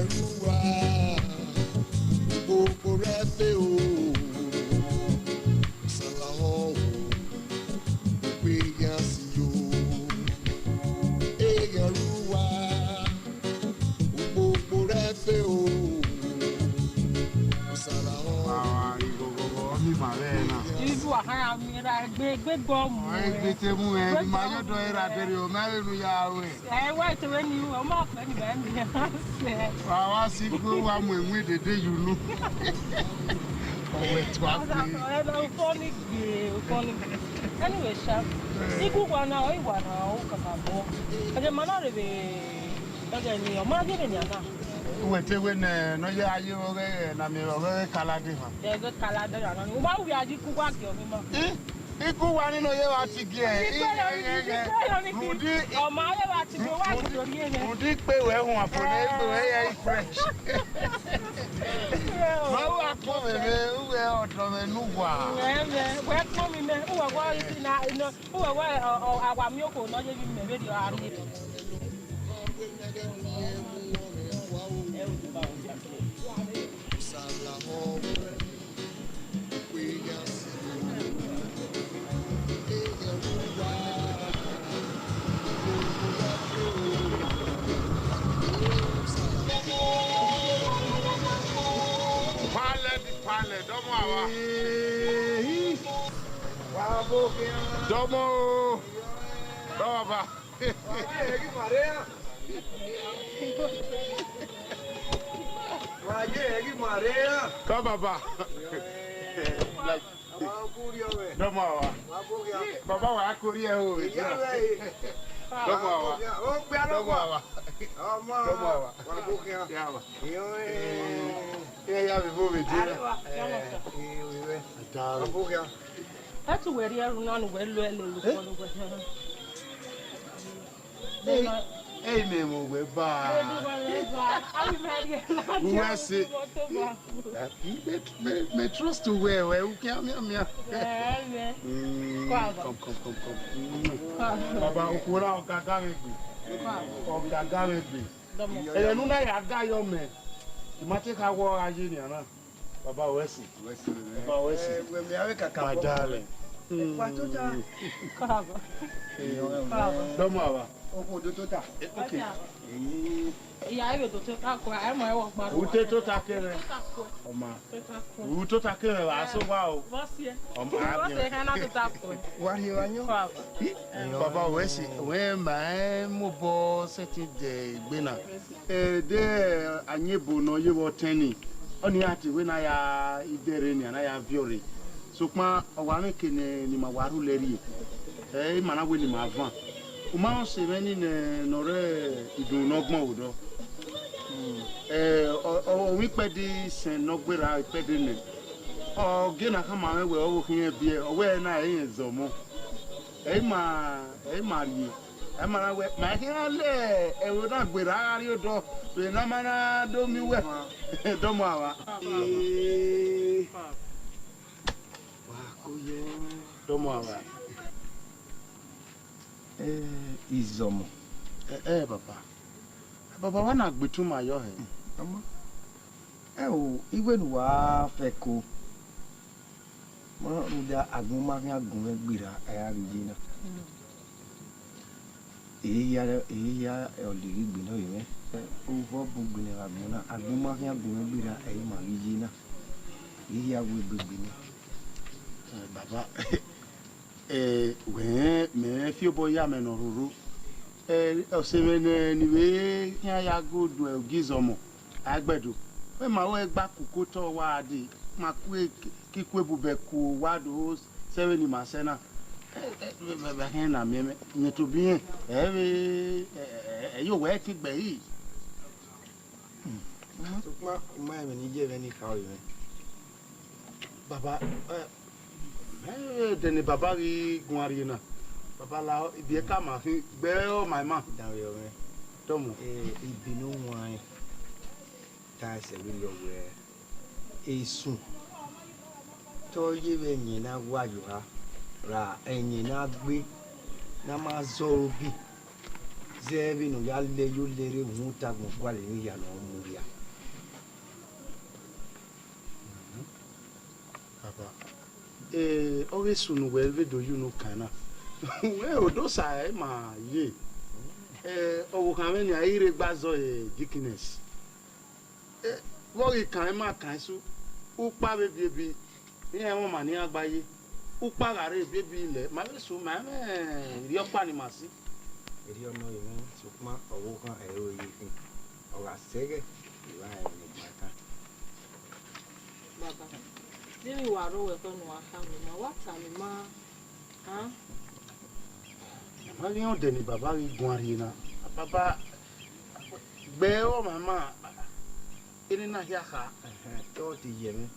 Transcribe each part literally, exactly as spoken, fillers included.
Uwa, gbogbo rẹ fe o, salahọ o, okpia si yo. Eghẹ ru uwa, ugbogbo rẹ fe o, salahọ. Wa, wa, igho, igho, igho, ọ miẹn ima vbe ẹre na. Izu a hara miẹn ra egbe, egbe gọ mu. Ọ, egbe te mu mwẹ, egbe ma gọ yo mu dọ mwẹ. Ra dẹrriọ, mẹ vbe nu ya ruẹ. Ẹ, wa te vbe ni, ọ ma pẹ ni mẹ ni. Wa, wa si go, wa mu emu dede ye unu. Ọ wẹ tua gbe. Ẹ, ẹ, funny gbe, funny gbe. Anyway, sha. Igu wa na, ọ i wa na, ọ kakabọ. Ẹghẹ ma na rre vbe, ẹghẹ ni, ọ ma ye vbe nian na. Uwẹ te wẹ nẹ, ne ọ ye a ye vbe ọghẹ, ne a miẹn vbe ọghẹ kala de ha. Ẹghẹ kala de ha na. U ma ru ya ji ku wa gie ọmwa ima. I, i ku wa ni ne ọ ye vbe a ti gie. I, i, i, i, rudi, ọ ma ye vbe a ti gie wa ku do rie nẹ. Rudi ikpe wẹ huan fo nẹ, ikpe wẹ ya i fresh. Ma wa kpọnmwẹ mwẹ, uwẹ ọdọ mwẹ ne uwa. Mwẹ, mwẹ, wẹ kpọnmwẹ mwẹ, uwẹ wa isi na, ino, uwẹ wa, ọ, ọ, a wa miẹn okhuo ne ọ ye vbe imẹ vberriọ a rrie. Palẹ di palẹ, dọmọ awa. Dọmọ o. Dọmọ ba. Wa ye ẹre ghi ma rre ra. Wa ye ẹre ghi ma rre ra. Ka baba. Wa bu rriọ mwẹ. Dọmọ awa. Wa bu rriọ. Baba wa ko rrie ho. Iya mwẹ. Dọmọ awa. O gbe aro. Dọmọ awa. Ọmọ. Dọmọ awa. Wa bu rriọ. Ya wa. Iyo. Eh, ya vbe vo vbe die. Are wa. Eh, eh, eh. Ada. Wa bu rriọ. Ẹtu wẹ rhie ẹru na ne uwẹ lo ẹre lele ukpọn ne uwẹ. Ei, ei, mẹ mwẹ uwẹ ba. Uwẹ sẹ. Mẹ, mẹ, mẹ trust uwẹ, uwẹ, u khian mianmian. Mm, come, come, come, come. Mm. Baba, okhuo na ọgaga mwẹ egbe. Ọgaga mwẹ egbe. Ẹghẹ ne u na ya ga yọ mẹ, I ma te kha wẹ ọ gha ye nian na. Baba Wẹsi. Wẹsi, Baba Wẹsi. Eh, wẹ mẹ ave kaka. My darling. Ẹkua tota. Káàbọ̀. Káàbọ̀. Dọmọ awa. Okhuo do tota. Eh, okay. Iya, ẹ vbe do tota kua, ẹ mọ ẹ wọ gba. U te tota kẹrẹ. Tota kua. Ọma. Tota kua. U tota kẹrẹ wa so wa o. Vọsiẹ. Ọma. Vọsiẹ kha na tota kua. Wa rhie wa yọn. Káàbọ̀. Baba Wẹsi, wẹ ma ẹ mobọ sẹtin de egbe na. Ẹdẹ ayebo ne ọ ye vbe ọtẹn ni, ọnii iran te wẹ ne a ya idẹrẹ nian, ne a ya viọ rre. Sokpan ọ wa mwẹ eke ne, ne ima wa rhulẹ rrie, ẹ, ima na wẹ ne ima van. U ma rẹn ọse mwẹ ni nẹ, ne ọ rre idunmwu ne ọ gbọn vbe odọ. Ẹ, ọ, ọ, ọ mwẹ ikpẹdẹ isẹn ne ọ gberra ikpẹdẹ nẹ. Ọ gie na khama mwẹ wẹ ọ vbe khian biẹ, ọ wẹ na ẹre irẹn zẹ ọmọ. Ẹ i ma, ẹ i ma rrie. Ẹ ma na wẹ, ma i khian lẹ ẹvbo na gberra gha rrie odọ, vbe ne a ma na do miẹn uwẹ. Dọmọ awa. Ee. Wa ko yọ. Dọmọ awa. Eh, Izọmọ. Eh, eh, baba. Baba, wa na gbe itunmwu yọ hẹ. Ọmọ. Ẹ o, iwẹ ne uwa fẹ ko. Ma rhunmwuda agbọn ma khian gun mwẹ gberra, ẹ ra rrie iye na. Ehe hia, ehe hia ọ lele egbe nọ ye mwẹ. Ovọ bu gbele vbe agbọn na, agbọn ma khian gun mwẹ gberra, ẹ i ma rrie iye na. Ehe hia wẹ egbe gbe nọ. Eh, baba, eh, wẹ rẹn mẹ fi obọ ya mẹ ne ọ rhorho. Eh, ọse mwẹ ne, ne I vbe khian ya go do ogie Izọmọ. Agbẹdo, wẹ ma wẹ gba kuku otọ wa dee, ma kue ke ikue bubẹ ku owa do sẹ vbene ima sẹ na. Ẹ, ẹ, vbe, vbe, vbe a khian na miẹn mwẹ, rẹn tobọ irẹn, ẹ vbe, ẹ, ẹ, ẹ, ẹ, yo wẹ ẹtin gbe ẹre. Sokpan, u ma rẹn emwi ne I ye mwẹ ni kha ore mwẹ. Baba, ẹ, ẹ, ẹdẹ ne baba ghi guan rrie na, baba la ibiẹ ka ma khin gbe ọ ma ima. Danvbe mwẹ. Dọmọ. Eh, ibi ne u huanrẹn. Te a sẹ vberriọ wẹẹ, esun te ọ ye vbe ẹyẹn ne a wa ye oha, ra ẹyẹn ne a gbe ne a ma zẹ ọre obi. Zẹ vbene ọ ya lẹ yo lere uhunmwu ta agbọn gualọ emwi hia ne ọ mu hia. Baba, eh, ọ ghi sunu wẹ vbe do ye unu kan na. Wẹ odosa ẹre ma ye. Eh, ọvbokhan mwẹ nia, I rre gba zọ, eh, Dickiness. Eh, vbe ọ ghi kan ima kan esu, ukpa vbe ebiebi, iran ẹmwẹ ọma ne iran gba ye, ukpa gha rre ebiebi lẹ, ma vbe sẹ ma mwẹ erriọ ọkpa ni ma si. Erriọ nọ, I mwẹ, sokpan ọvbokhan ẹre ọ ye khin, ọ gha sẹghẹ, I wa rẹn emwi ne ọ gba kan. Baba, de emwi wa rrọọ wẹ ekhọe ne uwa kha mwẹ ima, wa tama ima. A ma ghi rẹn odẹ ne baba ghi guan rhie na, baba, gbe ọmwa ima, ene na hia kha. Ẹhẹn, te ọ te ye mwẹ,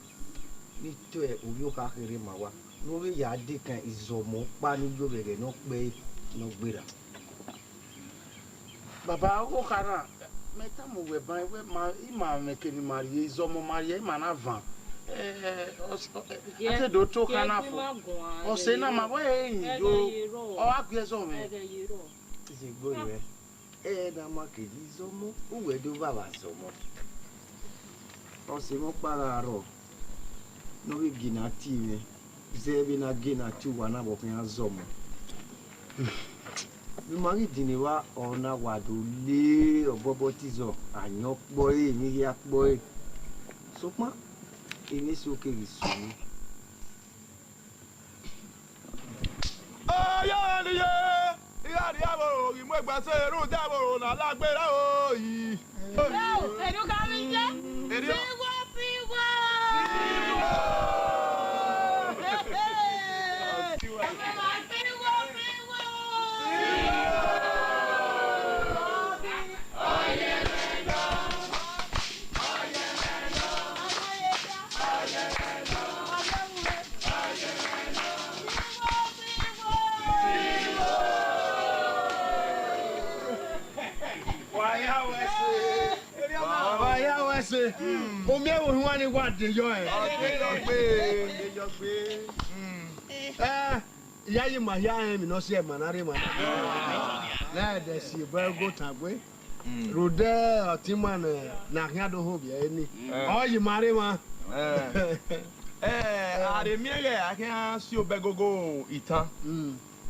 ne I te ovbi okha kherhe ma owa, ne ọ vbe ya dekan izọmọ ọkpa ni yo vbe ẹghẹ ne ọ kpẹre ne ọ gberra. Baba, ọghe okha na, mẹ tama uwẹ ban, wẹ ma, ima mwẹ eke ne ima rhie, izọmọ ma rhie, ima na van. Eh, ọ s-, ọ, eh, a te do to okha na fo. Ọse na ma wẹ ẹre yo, ọ gha gu ẹzọ mwẹ. Ẹghẹ ye rrọọ. Izegbe ruẹ, ẹ na ma kevbe izọmọ, uwẹ do vbe avbe azọmọ. Ọse mwẹ ọkpa gha rrọọ, ne ọ ghi gie ne a tie mwẹ, zẹ vbene a gie ne a tie uwa na vbe ọ khian zọmọ. Ne ima ghi dinna evba, ọ na wa do le ọbọbọ te izọ, ayọn kpọre, emwi hia kpọre. Sokpan, emwi eso keghi sunu. Ọyọniye, I gha rhie avbe oro ghi mu egbe ẹse rhunmwuda avbe oro na la gberra oi. Eo, erriọ gha vbe ye. Erriọ. Fiwo, fiwo. Fiwo. Fiwo, fiwo. Wa ya wẹ ẹse. Wa ya wẹ ẹse. U miẹn vbe ohuan ni wa de yọ ẹn. Ọ de yọ gbe. De yọ gbe. Ẹ, iyayi ma hia rẹn emwi ne ọ si ẹe ma na rre emwa na. Na ẹdẹ si obọ ẹgogo tan gbe. Rhunmwuda ọtẹn ima ne, ne a khian do ho vbiẹ ẹre ni. Ọ yi ma rre emwa. Ẹ, a rhe miẹn ighẹ a khian si obọ ẹgogo itan.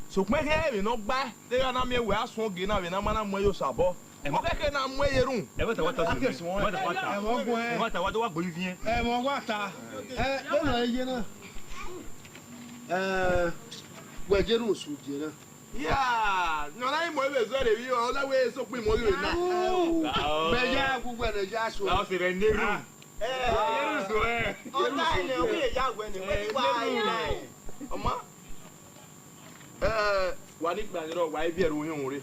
Sokpan ẹghẹ emwi ne ọ gbae, te iran na miẹn wẹ a suẹn ogie na vbe ne a ma na mu ẹre ye osabọ. Ẹmọ kẹkẹ na mu ẹre ye erhunmwu. Ẹmwata wa ta. Ẹmwata wa ta. Ẹmwata wa ta. Ẹmwata wa ta, wa gbe oviẹn. Ẹmwata wa ta. Ẹ, vbene ọ ye na. Ẹ, wẹ je erhunmwu su die na. Ya, ne ọ na i mu ẹre vbe zẹ rre vbe ọ na wẹ sokpan mu ọghe na. Mẹ ya gu wẹ ne ya so. Ọ sẹ vbe ne erhunmwu. Ẹ, erhunmwu so ẹ. Ọ na ẹ nẹ, wẹ ya wẹ ne, wẹ ti wa ẹ na. Ọma. Ẹ, wa ni gba nirọ, wa i viẹ ru hin re.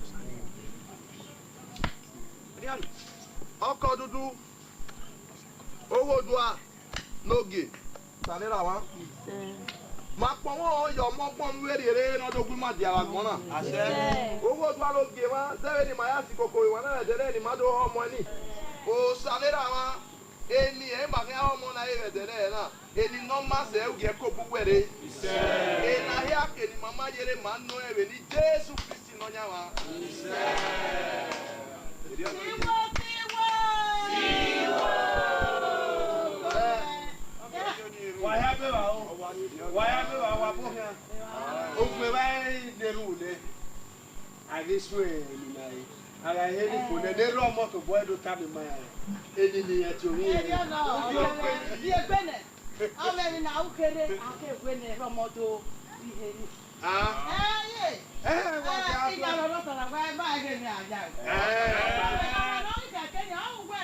Ọkọ dudu, oghodua ne ogie, ta ne ra wa. Ma kpọnmwẹ ọmọ ọgbọn vbe rhiere ne ọ do gu ima dia vbe agbọn na. Oghodua ne ogie mwa, zẹ vbene ima ya si koko vbe emwa na vbe ẹdẹrẹ ne ima do họn ọmọ ni. Osa ne ra wa. Eni ẹ ma khian họn ọmọ na re vbe ẹdẹrẹ na, eni ne ọ ma sẹ ugie ẹko bu uwẹ rre. Ena hia ke ne ima ma ye rre, ma nọ ẹn vbe eni Jesu Kristi Nọyaẹnmwa. Iwo, iwo! Iwo! Wa ya be vba o, wa ya be vba, wa bo khian. Ogun evba ẹre ne erhunmwu nẹ. A ghi suẹn emwi na re, a gha he ni fo nẹ, ne erha ọmọ tobọ ẹre do tama ima eni ne iran tie ovbi iran. Erriọ nọ, ọ vbe egbe nẹ, ọ vbe emwi ne a ru kherhe, a ke wẹ ne erha ọmọ do rhie ni. Ah. Ẹ ye. Ẹ, wa Eh, ga iga lọ. Nọ rọ tara, wa ba ẹghẹ ni a ya. Eh. Ọ vbe emwi ne ọ ghi kẹkẹ ni, ọ wẹ.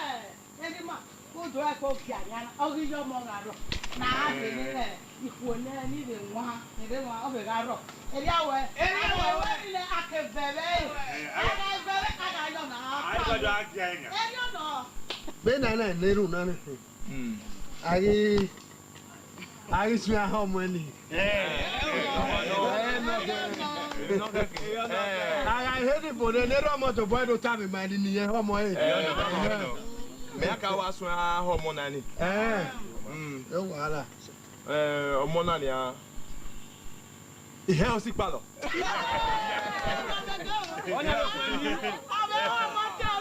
Erima, udu ẹko gia nian, ọ ghi ya ọmọ gha rrọọ. Na a rhe ne ikhuo nẹ ni vbe wan, ne vbe wan, ọ vbe gha rrọọ. Erriọ wẹ, erriọ wẹ, wẹ ni nẹ, a ke vẹvbe, a ke vẹvbe, a gha yọ na, a ka. Erriọ nọ. Vbene a na ne erhunmwu na nẹ, a ghi A ghi suẹn ahọ mu ẹni. Eh. Eh, no, no. Eh. A gha he ni bo ne, ne erha ọmọ tobọ ẹre do tama ima ẹni ne irẹn họn ọmọ ẹre. Eh, no, no, no. Mẹ a ka wa suẹn ahọ ọmọ na ni. Eh. Mm. No wahala. Eh, ọmọ na nian. Ihẹ ọ si kpalọ. Ọna lọ fẹ ni.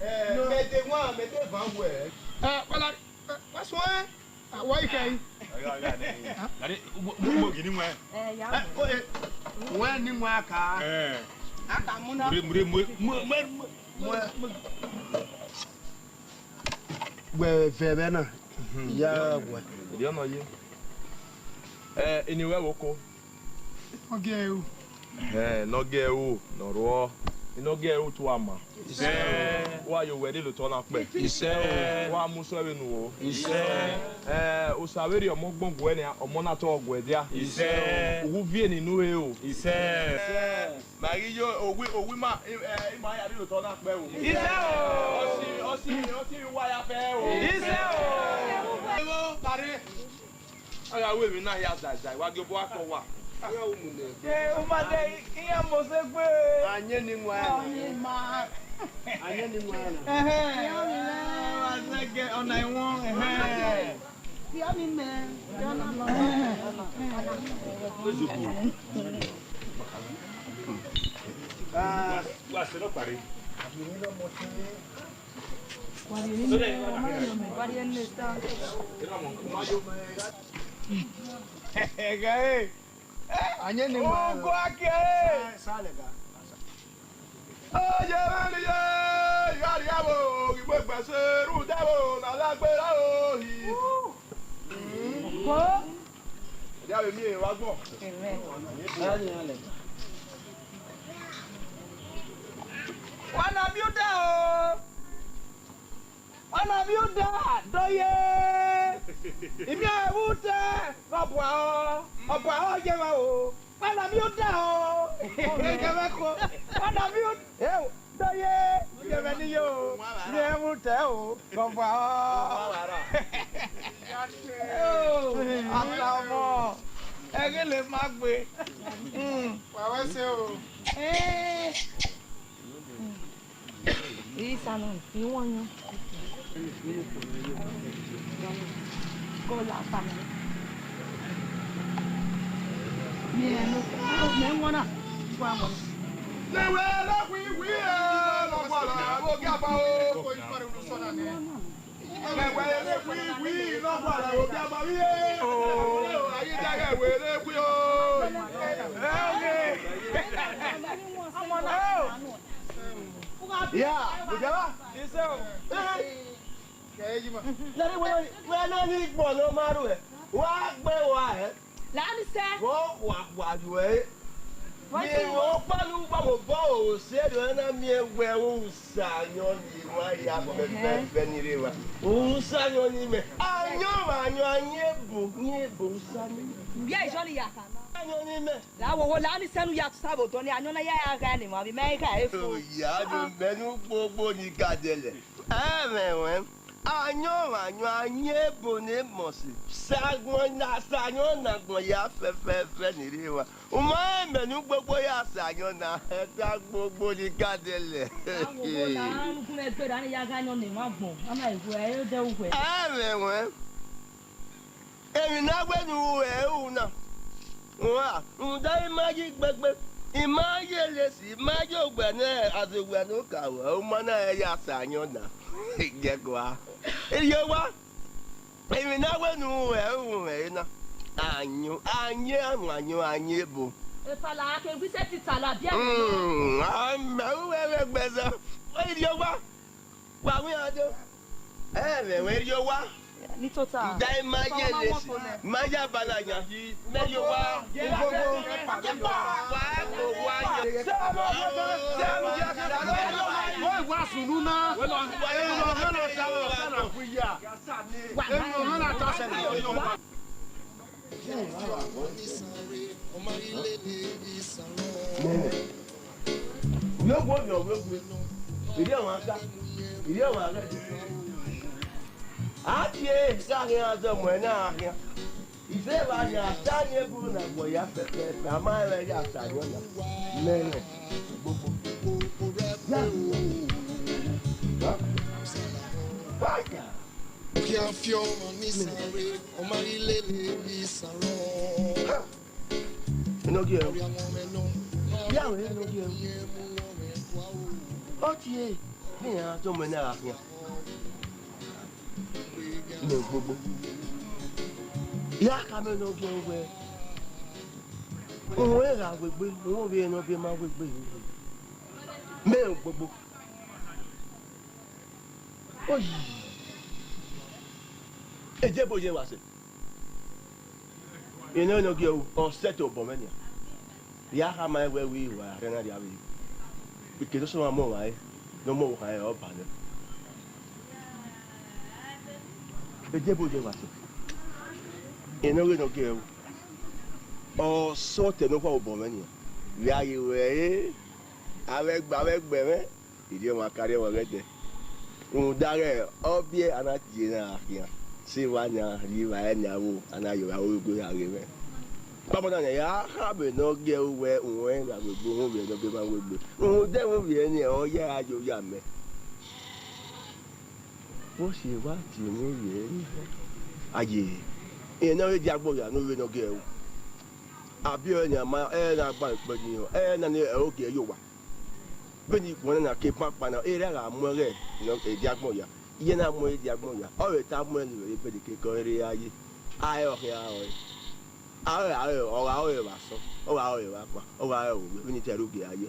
Eh, mẹ de wan, mẹ de van wẹ. Eh, wala, eh, wa suẹn. Ah, wa ikẹi. Ọgha, ọgha nẹ. Gari, mo, mo, mo gini wẹ. Eh, ya. Eh, o, eh, wẹ ni wẹ aka. Eh. Aka mu na. Mure, mure, mure, mure, mure, mure. Wẹ vẹ vbe na. Mhm. Ya wẹ. Dio nọ ye. Eh, ini wẹ wo ko. Ọ gie ru. Ẹhẹn, ne ọ gie ru, ne ọ rhuọ. Ne ọ gie ru tu ama. Isẹ. Wa ye owẹ rhie otọ na kpẹ. Isẹ. Wa mu sẹ vbene u ho. Isẹ. Eh, Osa vbe rhie ọmọ gbọn guẹ nia, ọmọ na tọ guẹ dia. Isẹ. Uwu viẹ ni unu re o. Isẹ. Ma ghi yo owi, owi ma, eh, ima ya rhie otọ na kpẹ o. Isẹ o. Ọsi, ọsi, ọsi wa ya fẹ o. Isẹ o. Evo, kare. A gha ru emwi na hia zaizai, wa gie obọ akọ wa. Ee, u ma dẹ iran mose gbe. Ayẹn ni wan. Ayẹn ma. Ayẹn ni wan. Ẹhẹn. Wa zẹgẹ, ọna ẹwọn, ẹhẹn. Dia ni mẹ. Ah. Wa se no pare. Ayẹn ni ma. Ogo akie. Sa, sa lẹga. Oye, vbene iye, I gha rhie avbe oghigbo egbe ẹse rhunmwuda ẹvbo ne a la gbe ra ohi. Ko. Ẹdẹ avbe miẹn emwa agbọn. Amen. Wa na miẹn uda o. Wa na miẹn uda, do ye. I miẹn ẹvbo utẹ, ne ọ bua ọ, ọ bua ọ ye mwẹ o. Wa na miẹn uda o. Ye mwẹ ko. Wa na miẹn uda. Eo, do ye, ye mwẹ ni yo. Miẹn ẹvbo utẹ o, ne ọ bua ọ. Eo, a la ọmọ. Ẹghẹ le ma gbe. Mm. Wa wẹ sẹ o. Eh. Isa na, I wan yan. Ko la pa mi. Mi ẹ no, mẹ wan na, wa wan. Ne wẹ lọ khui khui ẹ, lọ khuala, vbe ogiaba o. Ẹwẹ ere khui khui, ne ọ gualọ vbe ogiaba vbe iye. Aye, daghẹ ẹwẹ ere khui o. Ya, ogiaba. Ẹ yi ma. Nani wẹ, wẹ nani ikpọ ne ọ ma ruẹ. Wa gbe wa ẹ. Lami sẹ. Wọ wa wa ruẹ. Wọ Ni ti wọ wọ. Ọkpa ne u gba vbe obọ ose do na miẹn wẹ usa ayọn ni wa ya bọ bẹbẹ ni rre wa. Usa ayọn ni mẹ. Ayọn wa ayọn ayọn ebo, ni ebo usa ni. Via ijọ ni ya kha na. Ayọn ni mẹ. La wo wo la ni sẹnu ya tusa vbe odọ ni ayọn na ya ya gha ne emwa vbe mẹ gha efu. Oya do mẹ nu gbogbo ni ka dẹlẹ. Ẹ mwẹ wẹ. Ayọn mwẹ ayọn ayọn ebo ne mọsi. Sa agbọn na sa ayọn na agbọn ya fẹfẹfẹ ni rre wa. U ma rẹn mẹ ne u gbogbo ya sa ayọn na, ẹ da gbogbo ni ka dẹlẹ. Awo wo la rugumwẹ gberra ne ya gha ayọn ne emwa agbọn. A ma ewu ẹ, ẹ dẹ uwẹ. Ẹ mwẹ wẹ. Emwi ne a wẹ ne u ru ẹ ru na. Ua, rhunmwuda I ma ye igbegbe, I ma ye elesi, I ma ye owẹ ne a zẹ owẹ ne okaro, u ma na rẹn ya sa ayọn na. Jẹgua. Iriowa, emwi ne a wẹ ne u ru ẹ ru mwẹ na. Ayọn, ayọn, ayọn, ayọn ebo. Etala, a ke wi sẹ ti tala biẹ. Mm, a mẹ u wẹ vbe gbẹzọ. Iriowa. Wa wi ado. Ẹ mwẹ wẹ rhie owa. Ni tota. Nda ma ye lesi. Ma ya bala yan. Mẹ rhie owa. Wa ko wa yan. Wa wa sunu na. Wa wa sunu na. Nene. Uyogbe ovbi ọvbokhan, iriọmwa ga, iriọmwa ghẹ. A tie gha khian zẹ ọmọ ẹre na gha khian. Ife evba ni a ta ni eburu na gbọ ya fẹfẹfẹ, a ma rẹn ya ta ni ọna. Mẹ rẹn gbogbo. Ya. Wa ya. Khian fi ọmọ ni sare, ọmọ ghi lele ni sare. Enogie o. Ya wẹ enogie o. Ọ tie ne iran tọ mẹ na gha khian. Mẹ gbogbo. Ya khama enogie o wẹ. Uhun gha wegbe, uhun vbe nọ vbe ma wegbe. Mẹ gbogbo. Oyi. Ejebo ye wa sẹ. Enogie o, ọ sẹtin obọ mwẹ nian. Ya khama ẹn wẹ, wẹ I wa rre na rria vbe. Ike ne ọ sẹ ọmwa mu ọmwa ẹre, ne ọ mu ọvbokhan ẹre, ọ ba nẹ. Ejebo ye wa sẹ. Enogie o. Ọ sẹtin ne ọ khuẹ obọ mwẹ nian. Vbe a ghi ruẹ ẹre, avbe ẹgbẹ, avbe ẹgbẹ mwẹ. Irhiọmwa ka rrie ẹmwẹ ọghẹdẹ. Rhunmwuda ighẹ ọ biẹ a na die na gha khian, sẹ evba nian rhie evbare nian vbo, a na ye evbare oghogho gha ghe mwẹ. Kpabọ na nian, ya khama enogie o wẹ, uhun gha wegbe, uhun vbe enogie ma wegbe. Rhunmwuda ẹmwẹ ovbi ẹre nian, ọ ya ra ye oya mẹ. Vbọ si evba tie mwẹ ovbi ẹre? Aye, rẹn ne ọ vbe dia agbọn ya ne u vbe enogie o. A biẹ ọre nian ma, ẹre na gba ikpẹdin, ẹre na ne ẹre ogie ye owa. Vbene ikhuẹn na ke ban kpa na, erha gha mu ẹghẹ ne ọ dia agbọn ya, iye na mu ẹre dia agbọn ya, ọ vbe ta mu ẹre ne vbe bẹdẹ keke ọ rre a ye. A rẹn ọ khian rẹn ọre. A rẹn, a rẹn, ọ gha rẹn vbe asọn, ọ gha rẹn vbe akpa, ọ gha rẹn vbe owiẹ, vbene I ta ẹre ogie a ye.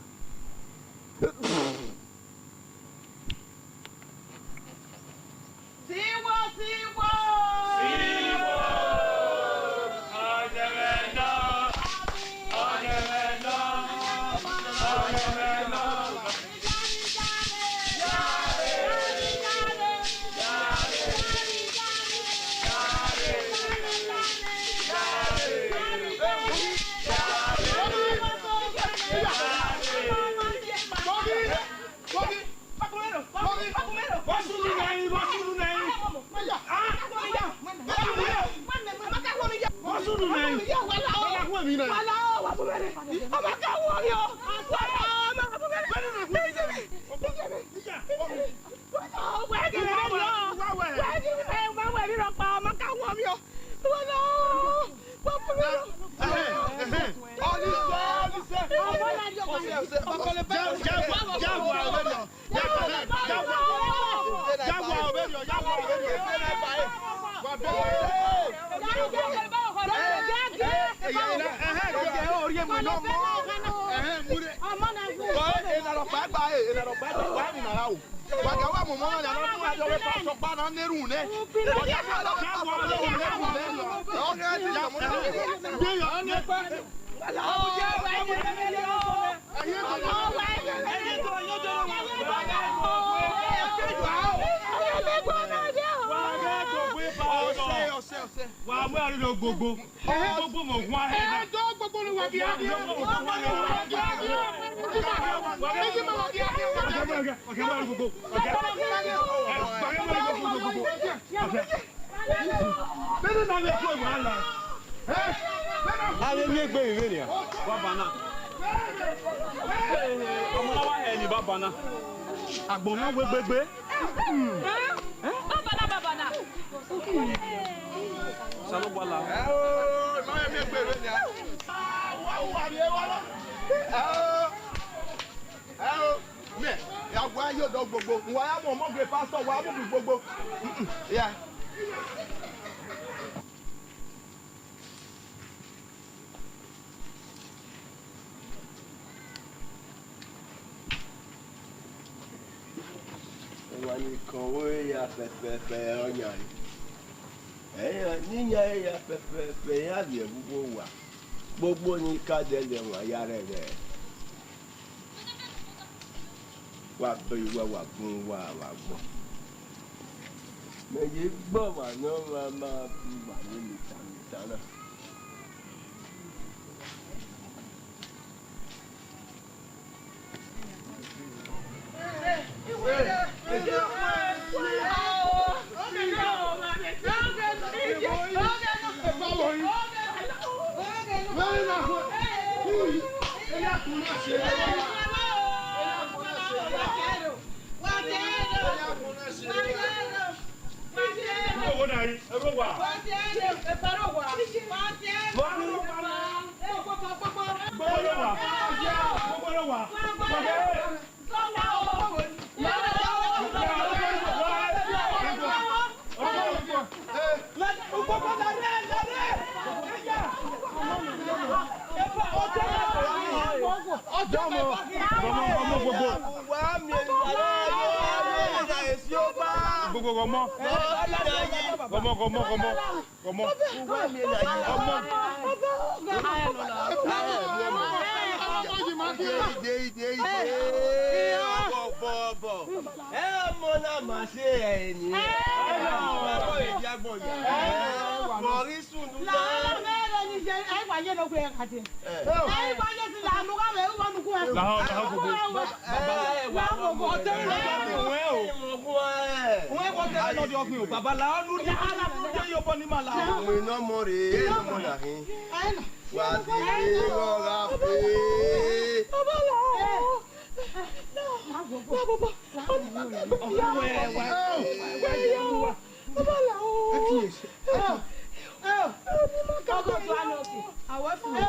Siwo, siwo! Siwo! Ọyẹmwẹ nọ! Ọyẹmwẹ nọ! Ọyẹmwẹ nọ! Vbọ sunu nẹ i, vbọ sunu nẹ i. Ah! Vbọ sunu nẹ i. Vbọ sunu nẹ i. Ẹgba e, ena rọ gba ẹgba wa ni na ra o. Wa ga wa mu ọmọ na ya na mu ade ọvbe pastor gba na ne erhunmwu nẹ. Wa ga wa na mu ọmọ na ne erhunmwu nẹ. Ọ gha ya mu na. Ẹyin ko. Ọsẹ, ọsẹ, ọsẹ. Wa mu ẹre rhie gbogbo. Gbogbo mọ wan hẹ na. Ẹ dọ gbogbo ne wa bi a. Ọkẹ mọ gbogbo. Ọkẹ. Ọkẹ mọ gbogbo. Bẹ́ẹ̀ ni na lè fún wa la. A lè ní egbe ìwé nìyà. Bàbá náà. Ọmọ náà wà hẹ ni bàbá náà. Àgbọ̀n náà wé gbégbé. Bàbá náà, bàbá náà. Sanu wala. Ẹ o, ma yẹ mi egbe ìwé nìyà. Wa wà ní ewa lọ. Ẹ o. Ẹ o, mẹ, ya wa yo dọ gbogbo, wa ya mu ọmọ gbe pastor, wa mu bi gbogbo. Mm-mm, ya. Ọmwa ni kọn ọvbo ya fẹfẹfẹ ọyan re. Ẹyan ne iyan ya fẹfẹfẹ, iran rhie vbe uwu owa. Gbogbo ni ka dẹlẹ wan ya rẹrẹ. Wa bọ uwa, wa bọ uwa, wa gbọ. Mẹ ye gbe ọmwa ne ọmwa ma bu uwa ne mita mita na. Ọmọ, ọmọ, ọmọ gbogbo. Gbogbo ọmọ. Ọmọ, ọmọ, ọmọ, ọmọ. Ọmọ. Ide, ide, ide, ide. Bọ, bọ, bọ. Ẹ ọmọ na ma se ẹre ni. Ọmọ ìdí agbọn ya. Bọ ri sunu na. Lahọ, lahọ gbogbo. Baba, lahọ gbogbo. Ọtẹn nọ di ọgbin o. Baba, lahọ nu di, nu di, nu di, yobọ ni ma lahọ. Ọmọ inọ ọmọ rẹ, ọmọ na hin. Wa di ọgha fe. Baba, lahọ. Baba, lahọ. Baba, lahọ. Ẹ ti yẹ se. Ẹ o. Ẹ o. Ẹ o. Ọgọ tó a lọ kù. Àwọ̀ fún mi.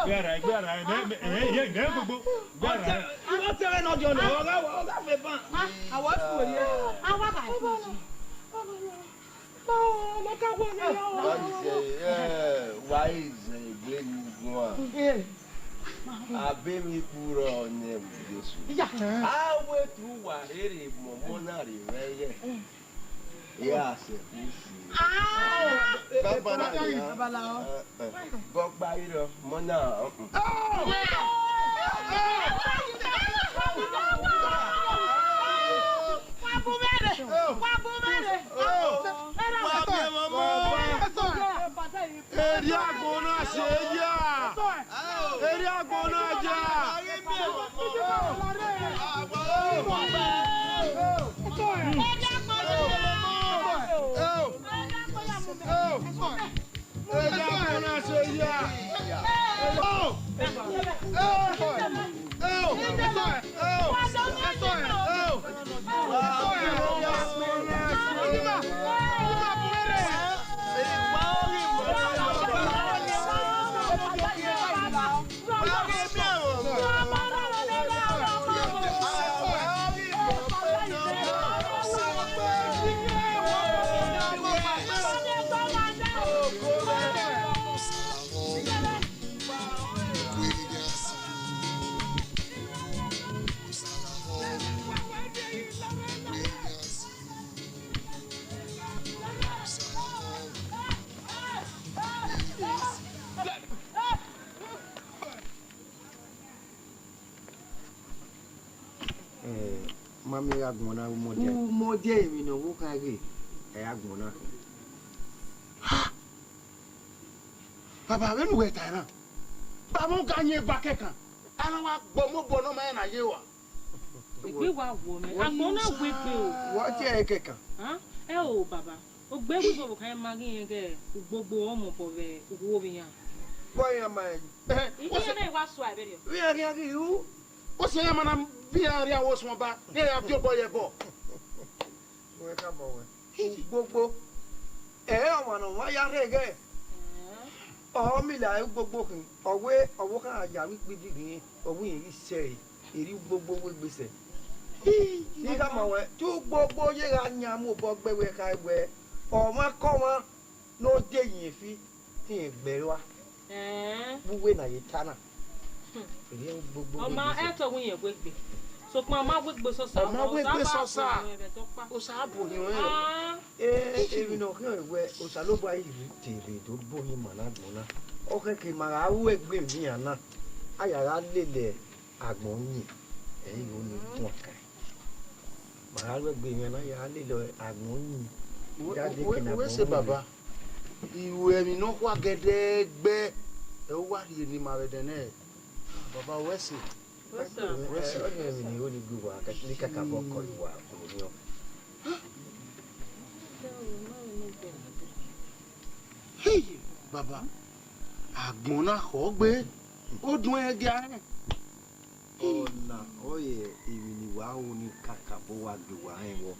Gbẹ̀rẹ̀, gbẹ̀rẹ̀, ẹ, ẹ, ẹ, ẹ, gbogbo. Gbẹ̀rẹ̀. Ọtẹn, ọtẹn rẹ nọ di ọnẹ, ọgha, ọgha fẹ ban. Ah, àwọ̀ fún mi. Àwa kà. Wa zẹ, ẹ, wa zẹ egbe ni guan. Abe mi kpurọ ne Jesu. A wetu uwa rere mọmọ na rre vbe ẹghẹ. Iya sẹ kusi. Baba na ya. Baba la o. Bọgba irọ, mọ na. Wa bu mẹrẹ, wa bu mẹrẹ. Wa bu mẹrẹ. Eri agbọn na se ya. Eri agbọn na ya. Eri agbọn na se ya. Mẹ gha gbọn na, u mọ diẹ. U mọ diẹ emwi ne ọ vbe kha ghe, ẹ gha gbọn na. Ha! Baba, vbene uwẹ tae na, baba, u ka yan eva kẹkan, a na wa gbe ọmọ obọ ne ọ ma rẹn ne a ye rua. Egbe wa wọ mẹ, agbọn na wegbe o. Wa tie ẹre kẹkan. Hàn? Ẹ o, baba, ogbe wegbe vbe kha ma ghi rẹn ghe ugbogbo ọmọ obọ vbe uwu ovbi iran. Wa iran ma rẹn. Iran na wa sua ẹvberriọ. Vbe iran khian ghi ru? Ọ sẹ iran ma na vbe iran rhie aro suẹn ọba, ne iran viọ obọ ye ẹbọ. Wẹ khama wẹ. Ugbogbo, ẹ i re ọmwa ne ọmwa ya rre ẹghẹ. Ọ mila ugbogbo khin, ọ wẹ ọvbokhan ya ru ikpivbi ghi rẹn, ọ wẹ irẹn ghi sẹ ẹre, erriọ ugbogbo wegbe sẹ. Ne I khama wẹ, te ugbogbo ye gha yan mu obọ gbe wẹ kha wẹ, ọmwa ke ọmwa ne ọ de ye fi, te irẹn gbe rua. Ẹẹn. Vbe uwẹ na ye ta na. Hmm. Erriọ ugbogbo wegbe sẹ. Ọ ma ẹto wẹ irẹn wegbe. Sokpan ọ ma wegbe sọsa, Ọ ma wegbe sọsa. Osa bu ohiẹn ẹre. Ah. Eh, emwi ne ọ khian wẹ, Osanobua i rhie te rre do bu ohiẹn ima na agbọn na. Ọ khẹke ma gha ru egbe emwi iran na, a ya gha lele agbọn yin, ẹ i ho ni guan kan. Ma gha ru egbe emwi iran na, a ya gha lele agbọn yin. Uwẹ, Ya de uwẹ, kina uwẹ agbọn sẹ yin. Baba, I ru emwi ne ọ khua gẹdẹgbẹ, ẹ u wa rhie ne ima vbe ẹdẹ nẹ. Baba, uwẹ sẹ. Wẹ sẹ. Wẹ sẹ. Ọ ni emwi ne I ho ni gu uwa, ka ni kakabọ kọlọ uwa, kọlọ orhiọn. Hey, baba, agbọn na khọ gbe, o duẹn gia rẹn. Ọna ọre emwi ne I wa ho ni kakabọ wa gie uwa rẹn vbọ.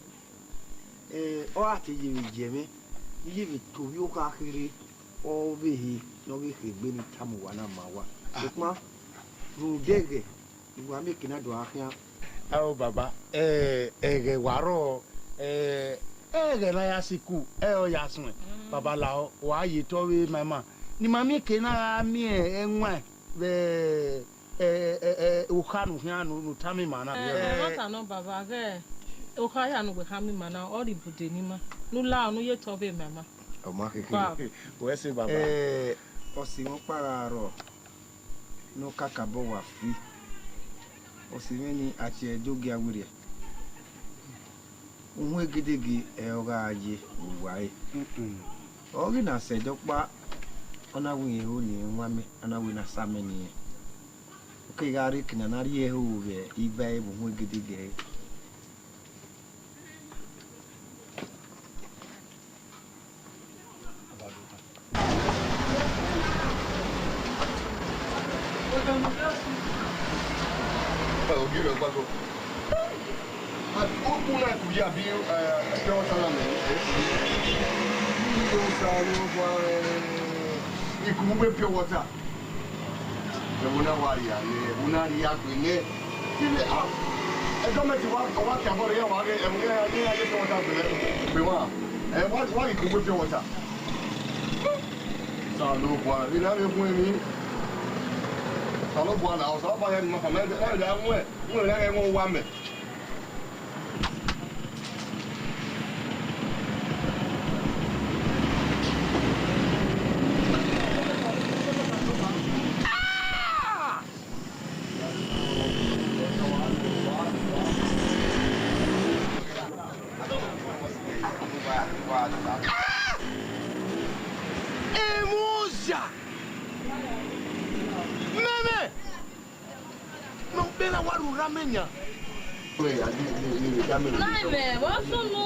Eh, ọ gha te ye vbe ye mwẹ, ne I ye vbe to ovbi okha kherhe, ọ vbe ehe ne ọ ghi khe egbe ne I tama uwa na ma uwa. Sokpan, rhunmwuda ẹghẹ, ne uwa miẹn eke na do gha khian. Ao baba, eh, ẹghẹ wa rrọọ, eh, ẹghẹ ne a ya sikul, ẹre ọ ya suẹn. Baba lahọ, wa ye otọ vbe ma ima, ne ima miẹn eke na gha miẹn ẹwaẹn vbe ẹ, ẹ, ẹ, okha ne u khian ne u, ne u tama ima na. Ẹ, ẹmwata nọ baba, ghẹ okha hia ne uwẹ khama ima na, ọ rhie ibude ne ima, ne u la ne u ye otọ vbe ma ima. Ọ ma khekhe. Wẹ sẹ baba. Ẹ, ọse mwẹ ọkpa gha rrọọ ne ọ kakabọ wa fi, ọse mwẹ ni a tie ẹre do gie a werriẹ. Uhunmwu egedege ẹre ọ gha ye vbe uwa ẹre. Ọ ghi na sẹ ẹdẹ ọkpa, ọ na wẹ irẹn ho ne irẹn wan mẹ, ọ na wẹ ne a sa mẹ ne irẹn. Ọ kegha rre eke ne a na rhie ẹre ho vbe iba ẹre vbe uhunmwu egedege ẹre. Ẹ, ogi rẹ gbago. A, u, u na ku ya bi, ẹ, pure water na mẹ. Pure water, ẹ, ikuvbu pure water. Ẹvbo na wa ria nẹ, ẹvbo na ria gbe nẹ. Ibe, a, ẹ gọọmenti wa, wa ta bọ rẹ wa ghe, ẹvbo na ya, ya ye pure water gbe, gbe wa. Ẹ, wa, wa ikuvbu pure water. Osanobua, vbene a vbe gun emwi. Osanobua na, Osanobua ya ne ima khama, ẹ, ẹ, ya wọn, wọn ya ghẹ wọn uwa mẹ. Emwi oya! Mẹmẹ! Nọ kpẹn na wa rhurhu amẹ yan. Na mẹ, vbọ sunu?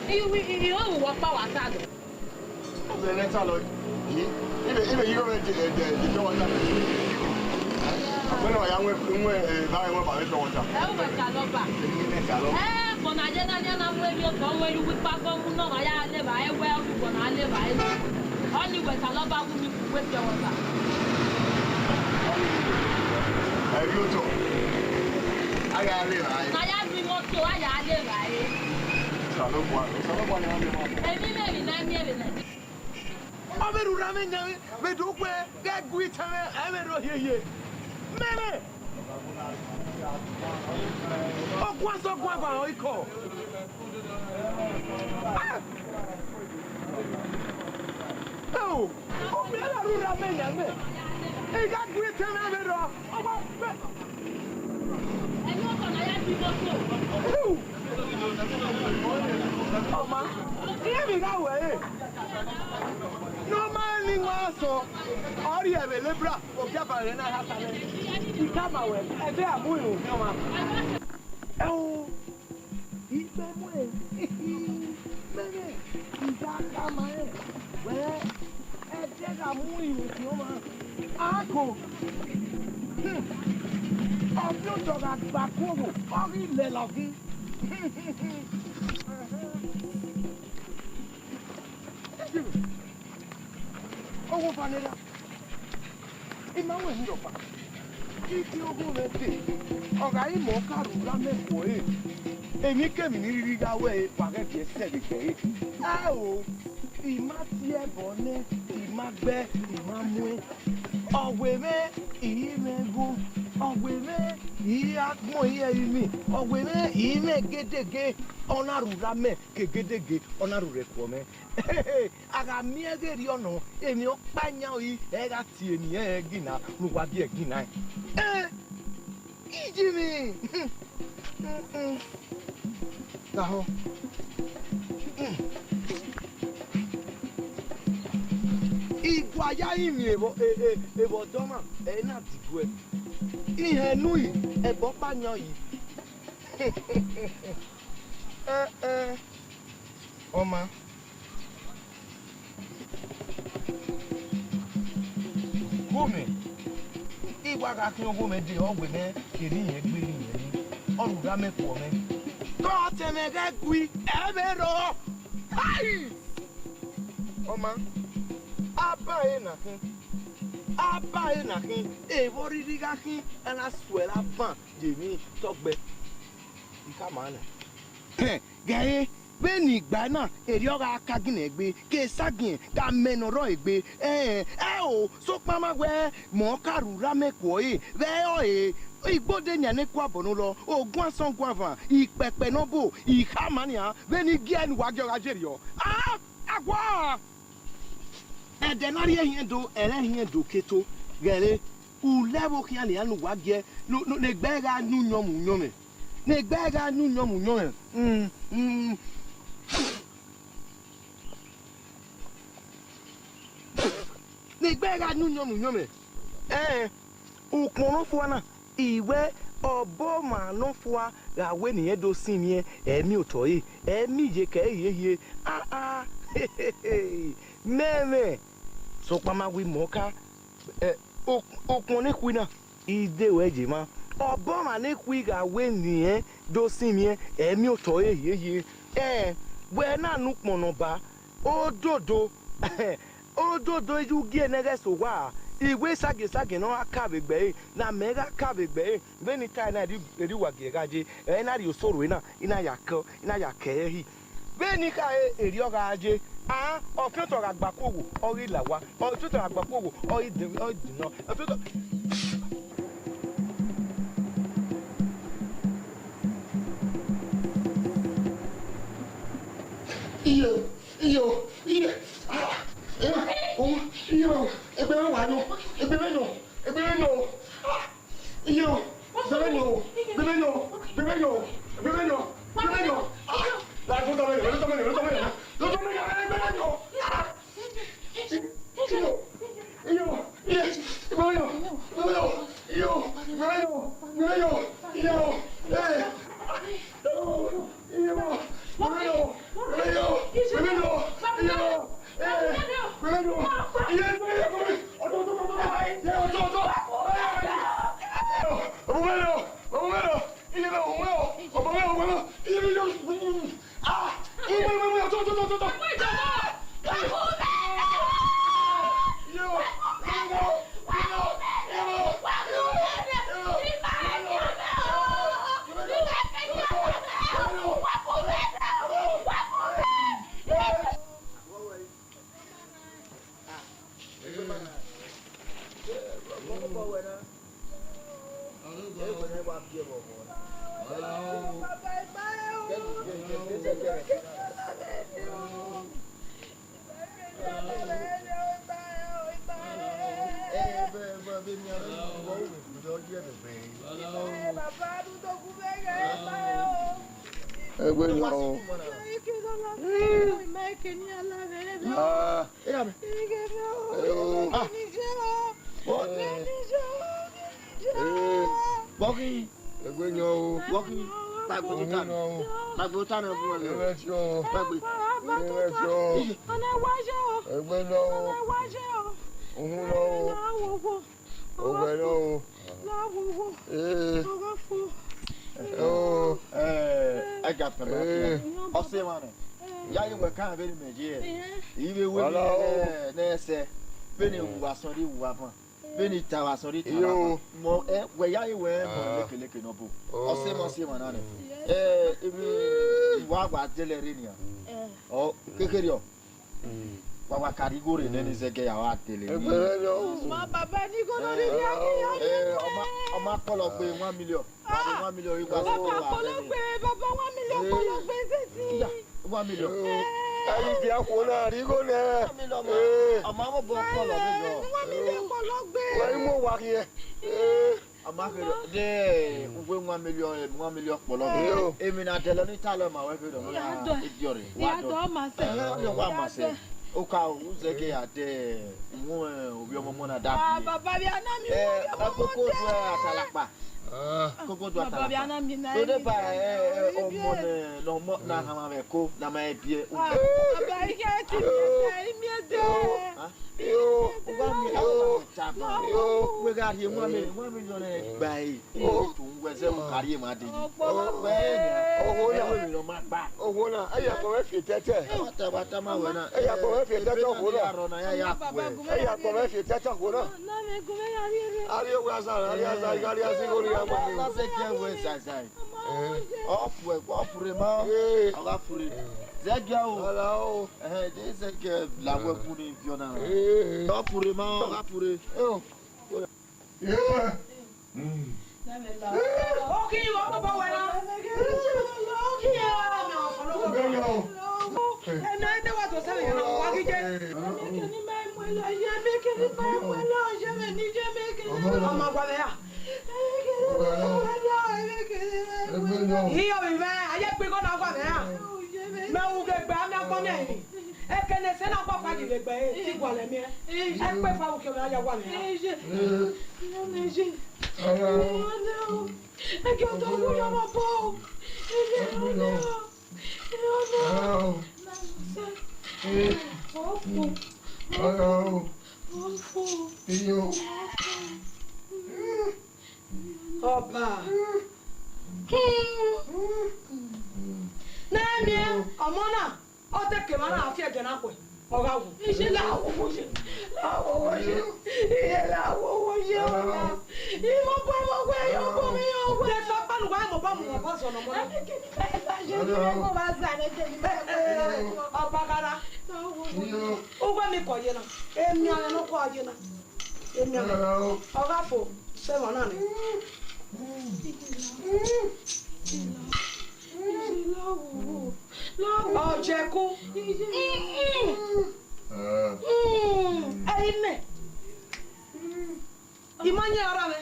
I, I, I, I, I, wa kpa wa ta do. Ọmọ ẹnẹ ta lọ. Ibe, ibe yigho mwẹ de, de, de, de, wa ta. Agbẹnẹ wa ya wọn, wọn, eh, ba wọn ba vbe tọ wọn ta. Ẹ, wẹ ta lọ ba. Ẹ, ta lọ. Ẹ, kọ na ye na ni a na mu emwi otọ wọn yu wikpa gọ mu nọ, wa ya le ba, ẹ, wẹ, ọ na le ba, ẹ. Ọni wẹ ta lọ ba wu mi ku wẹ pure water. Ẹ, yu otọ. A ya le ba, ẹ. Na ya ru imoto, a ya le ba, ẹ. Osanobua, Osanobua ya le ba. Emwi, emwi na, emwi, emwi na. Ọ vbe rhurhu amẹ yan vbe do kue, ghẹ gu itẹn mwẹ, ẹ vbe rro hiehie. Mẹmẹ! Ọguan sẹ ọguan ba ọ ikọ. Ah! Eo! Ọ vbe rhurhu amẹ yan mwẹ. I gha gu itẹn mwẹ vbe rrọọ. Ọ wa vbe Ọma, iran vbe gha ruẹ re. Ne ọ ma rẹn ne I wa sẹ, ọ rhie vbe lebra, ogiaba rẹ na ha ta nẹ. I tama ruẹ, ẹdẹ a mu irun khian ọmwa. Ẹo, I kpe mu ẹn, mẹmẹ, I gha tama rẹn wẹẹ, ẹdẹ gha mu irun khian ọmwa. Ako, hmm, ọviọnto gha gba ku owo, ọ ghi lẹla ọkhin. Ọghuọba ne erha, I ma wẹ emwi rhọkpa. Ike oghomwẹ dee, ọ gha re mẹ ọ ka rhurhu amẹ fo ẹre. Emwikemwi ne I rhirhi gha ru ẹre, wa ghẹ viẹ sẹ vbe egbe ẹre. Ao, I ma tie ẹbọ nẹ, I ma gbe, I ma muẹn. Ọ wẹ mwẹ, I i mwẹ igho. Ọ wẹ mwẹ, I i agbọn irẹn rinmwian. Ọ wẹ mwẹ, I i mwẹ gedege, ọ na rhurhu amẹ ke gedege, ọ na rhurhu ẹko mwẹ. A gha miẹn ghe erriọ nọ, emwi ọkpa yan ọre ẹ gha tie eni ẹnrẹn ẹgina ne uwa biẹ ẹgina ẹn. Ẹ, iye mwẹ. Gahọ. I gua ya rinmwian vbe, e, e, vbe ọdọ ọmwa, ẹ i na diguẹ. I hẹn ne u yi, ẹbọ ọkpa yan ọre. Ẹ, ẹ, ọma. Gho mẹ, I wa gha khian gho mẹ dee, ọ wẹ mwẹ, erha irẹn gbe erha irẹn ni, ọ rhurhu amẹ fo mwẹ. Te ọ tẹn mwẹ ghẹ gui, ẹ vbe rrọọ. Hai! Ọma, aban ẹre na khin, aban ẹre na khin, evba rhirhi gha khin, a na suẹn aban ye emwi tọgbẹ. I khama nẹ. Hẹn, ghẹ re, vbene I gbae na, erriọ gha ka ginna egbe, ke Esagiẹn gha mẹ ne ọ rrọọ egbe. Ẹẹn, ẹo, sokpan ma wẹ mẹ ọ ka rhurhu amẹ ku ọre, vbe ẹre ọre, igbode nian ne ku abọ ne ọ lọ, oguan asọn guan van, ikpẹkpẹ ne ọ bo, I khama nian, vbene I gie ẹre ne uwa gie ọ gha ye erriọ. A, a gua! Ẹdẹ ne a rhie ẹhiẹn do, ẹre ẹhiẹn do ke to, ghẹ re, u lẹ vbe okhian nian ne uwa gie, ne, ne, ne egbe ẹre gha nu uyọnmwẹ uyọnmwẹ. Ne egbe ẹre gha nu uyọnmwẹ uyọnmwẹ. Mm, mm. Ne egbe ẹre gha nu uyọnmwẹ uyọnmwẹ. Ẹẹn, ukpọn nọfua na, I wẹ, ọbọ ọmwa nọfua gha wẹ ne irẹn do sinmwi ẹn, ẹ miẹn otọ ẹre, ẹ miẹn iyeke ẹre hiehie. A, a, mẹmẹ, sokpan ma wẹ imẹ ọ ka, ẹ, ukpọn ne khui na. I de ruẹ ye emwa, ọbọ ọmwa ne khui gha wẹ ne irẹn do sinmwi ẹn, ẹ miẹn otọ ẹre hiehie. Ẹẹn, wẹ na ne ukpọn nọ ba, ododo, ododo, iye ugie ne ẹghẹ sẹ owa, I wẹ sagiẹn sagiẹn ne ọ gha ka vbe egbe ẹre, ne amẹ gha ka vbe egbe ẹre, vbene I tae na, erriọ uwa gie gha ye, ẹ i na rhie osoro na, I na ya kẹ, I na ya kẹ ẹre hi. Vbene I khare erriọ gha ye, a, ọfiotọ gha gba ku owo, ọ ghi la owa, ọfiotọ gha gba ku owo, ọ ghi dẹ, ọ ghi dinọ, ọfiotọ. Iye, iye, iye. Ah, eh, oh, iye, egbe mwẹ wa nọ, egbe mwẹ nọ, egbe mwẹ nọ. Ah, iye, egbe mwẹ nọ, egbe mwẹ nọ, egbe mwẹ nọ, egbe mwẹ nọ. Ah, la, don't tell me, don't tell me, don't tell me, don't tell me, egbe mwẹ nọ. Ah, iye, iye, iye, egbe mwẹ nọ, egbe mwẹ nọ, iye, egbe mwẹ nọ, egbe mwẹ nọ, iye, eh. Ẹgbẹ́ yọ o. Ah. Ah. Eh. Bọ́kì. Ẹgbẹ́ yọ o. Bọ́kì. Tagbo ta. Tagbo ta na fún ẹ. Ẹgbẹ́ yọ o. Tagbo. Ẹgbẹ́ yọ o. Ẹgbẹ́ yọ o. Òun yọ o. Owẹ nọ o. Ee. O. Eh, I got the man. Ọsẹ mwa nẹ. Ya ye wẹ kan vbe ni mẹ ye. Ive wẹ ne ẹsẹ. Vbe ni wu asọn ri wu avan. Vbe ni ta asọn ri ta avan. Mọ ẹ wẹ ya ye wẹ mọ lekeleke nọ bo. Ọsẹ mwa ọsẹ mwa na nẹ. Eh, ive wa wa dele re nia. Ọ kekere ọ. Wa wa kari igho rre nene zẹgẹ ya wa dele. Ẹgbẹrẹ yọ. Ma baba ni igho no rre ya ni ya. Eh, ọma ọma kpọlọ gbe one million. One million igho. Baba kpọlọ gbe, baba one million kpọlọ gbe sisi. One million. Ẹyin dia khuo na ri igho nẹ. One million ma. Ọma mo bo kpọlọ gbe yọ. One million kpọlọ gbe. Wẹ i mu owa khiẹ. Ama kherhe de uwe one million, one million kpọlọ. Emwi na dẹlọ ni talọ ma wẹ kherhe. Idiọre. Wa dọ ma sẹ. Wa ma sẹ. Oka uzẹgẹ ya de mu ovbi ọmọ ọmọ na da. Ah, baba bi ana mi. Eh, koko do atalakpa. Koko do atalakpa. Baba bi ana mi na. So de ba ọmọ ne ọmọ na hama vbe ko na ma e biẹ. Ah, baba, iye ti mi ẹdẹ, imi ẹdẹ. Yo. Wa mi yo. Taba. Yo. Wẹ gha rhie one million, one million ne gba e. Tun wẹ zẹ mu kari emwa de. Ọkpọlọ. Wẹ ni. Owo na. Ẹwẹ mi nọ ma gba. Owo na. Ẹyakọ mwẹ fi tẹtẹ. Taba tama wẹ na. Ẹyakọ mwẹ fi tẹtẹ owo na. Arọ na ya ya kue. Ẹyakọ mwẹ fi tẹtẹ owo na. Ari owe azara, ari azara, ari azigho ni ya ma. Lase ke wẹ zazai. Ọ fure, ọ fure ma. Ọ gha fure. Zẹgiẹ o. Ọla o. Ẹhẹn, de zẹgiẹ la wẹ kun ni viọ na. Ọ fure ma, ọ gha fure. Iye ovbi mwẹ, a ye kpe igho na gualọ ra? Mẹ ru ghe gbe a miẹn agbọn miẹn emwi. Ekene sẹ na ọkpa yi vbe gbe ẹre, te I gualọ miẹn. Ẹkpẹfa vbe uki mwẹ a ya gualọ ra? Ẹgie ọdọ wu yọ ọmọ bo. Ẹgie ọdọ. Ọfo. Ọfo. Iyo. Ọba. Ne a miẹn ọmọ na, ọ te ke emwa na fi ẹdẹ na khuẹ, ọ gha wu. Iye la wo wo ye, la wo wo ye, iye la wo wo ye ọba. Imọ bọ imọ wẹ, yo bọ mi yo wẹ. Ẹsọ kpalu wa imọ bọ mu ọbọ zọ nọ mọ. Ọba gara. Uwe mi kọ ye na. Emi ane nọ kọ ye na. Emi ane. Ọ gha fo, se emwa na nẹ. Ọjẹku. Ẹi mẹ. I ma yẹn ọrọ mwẹ.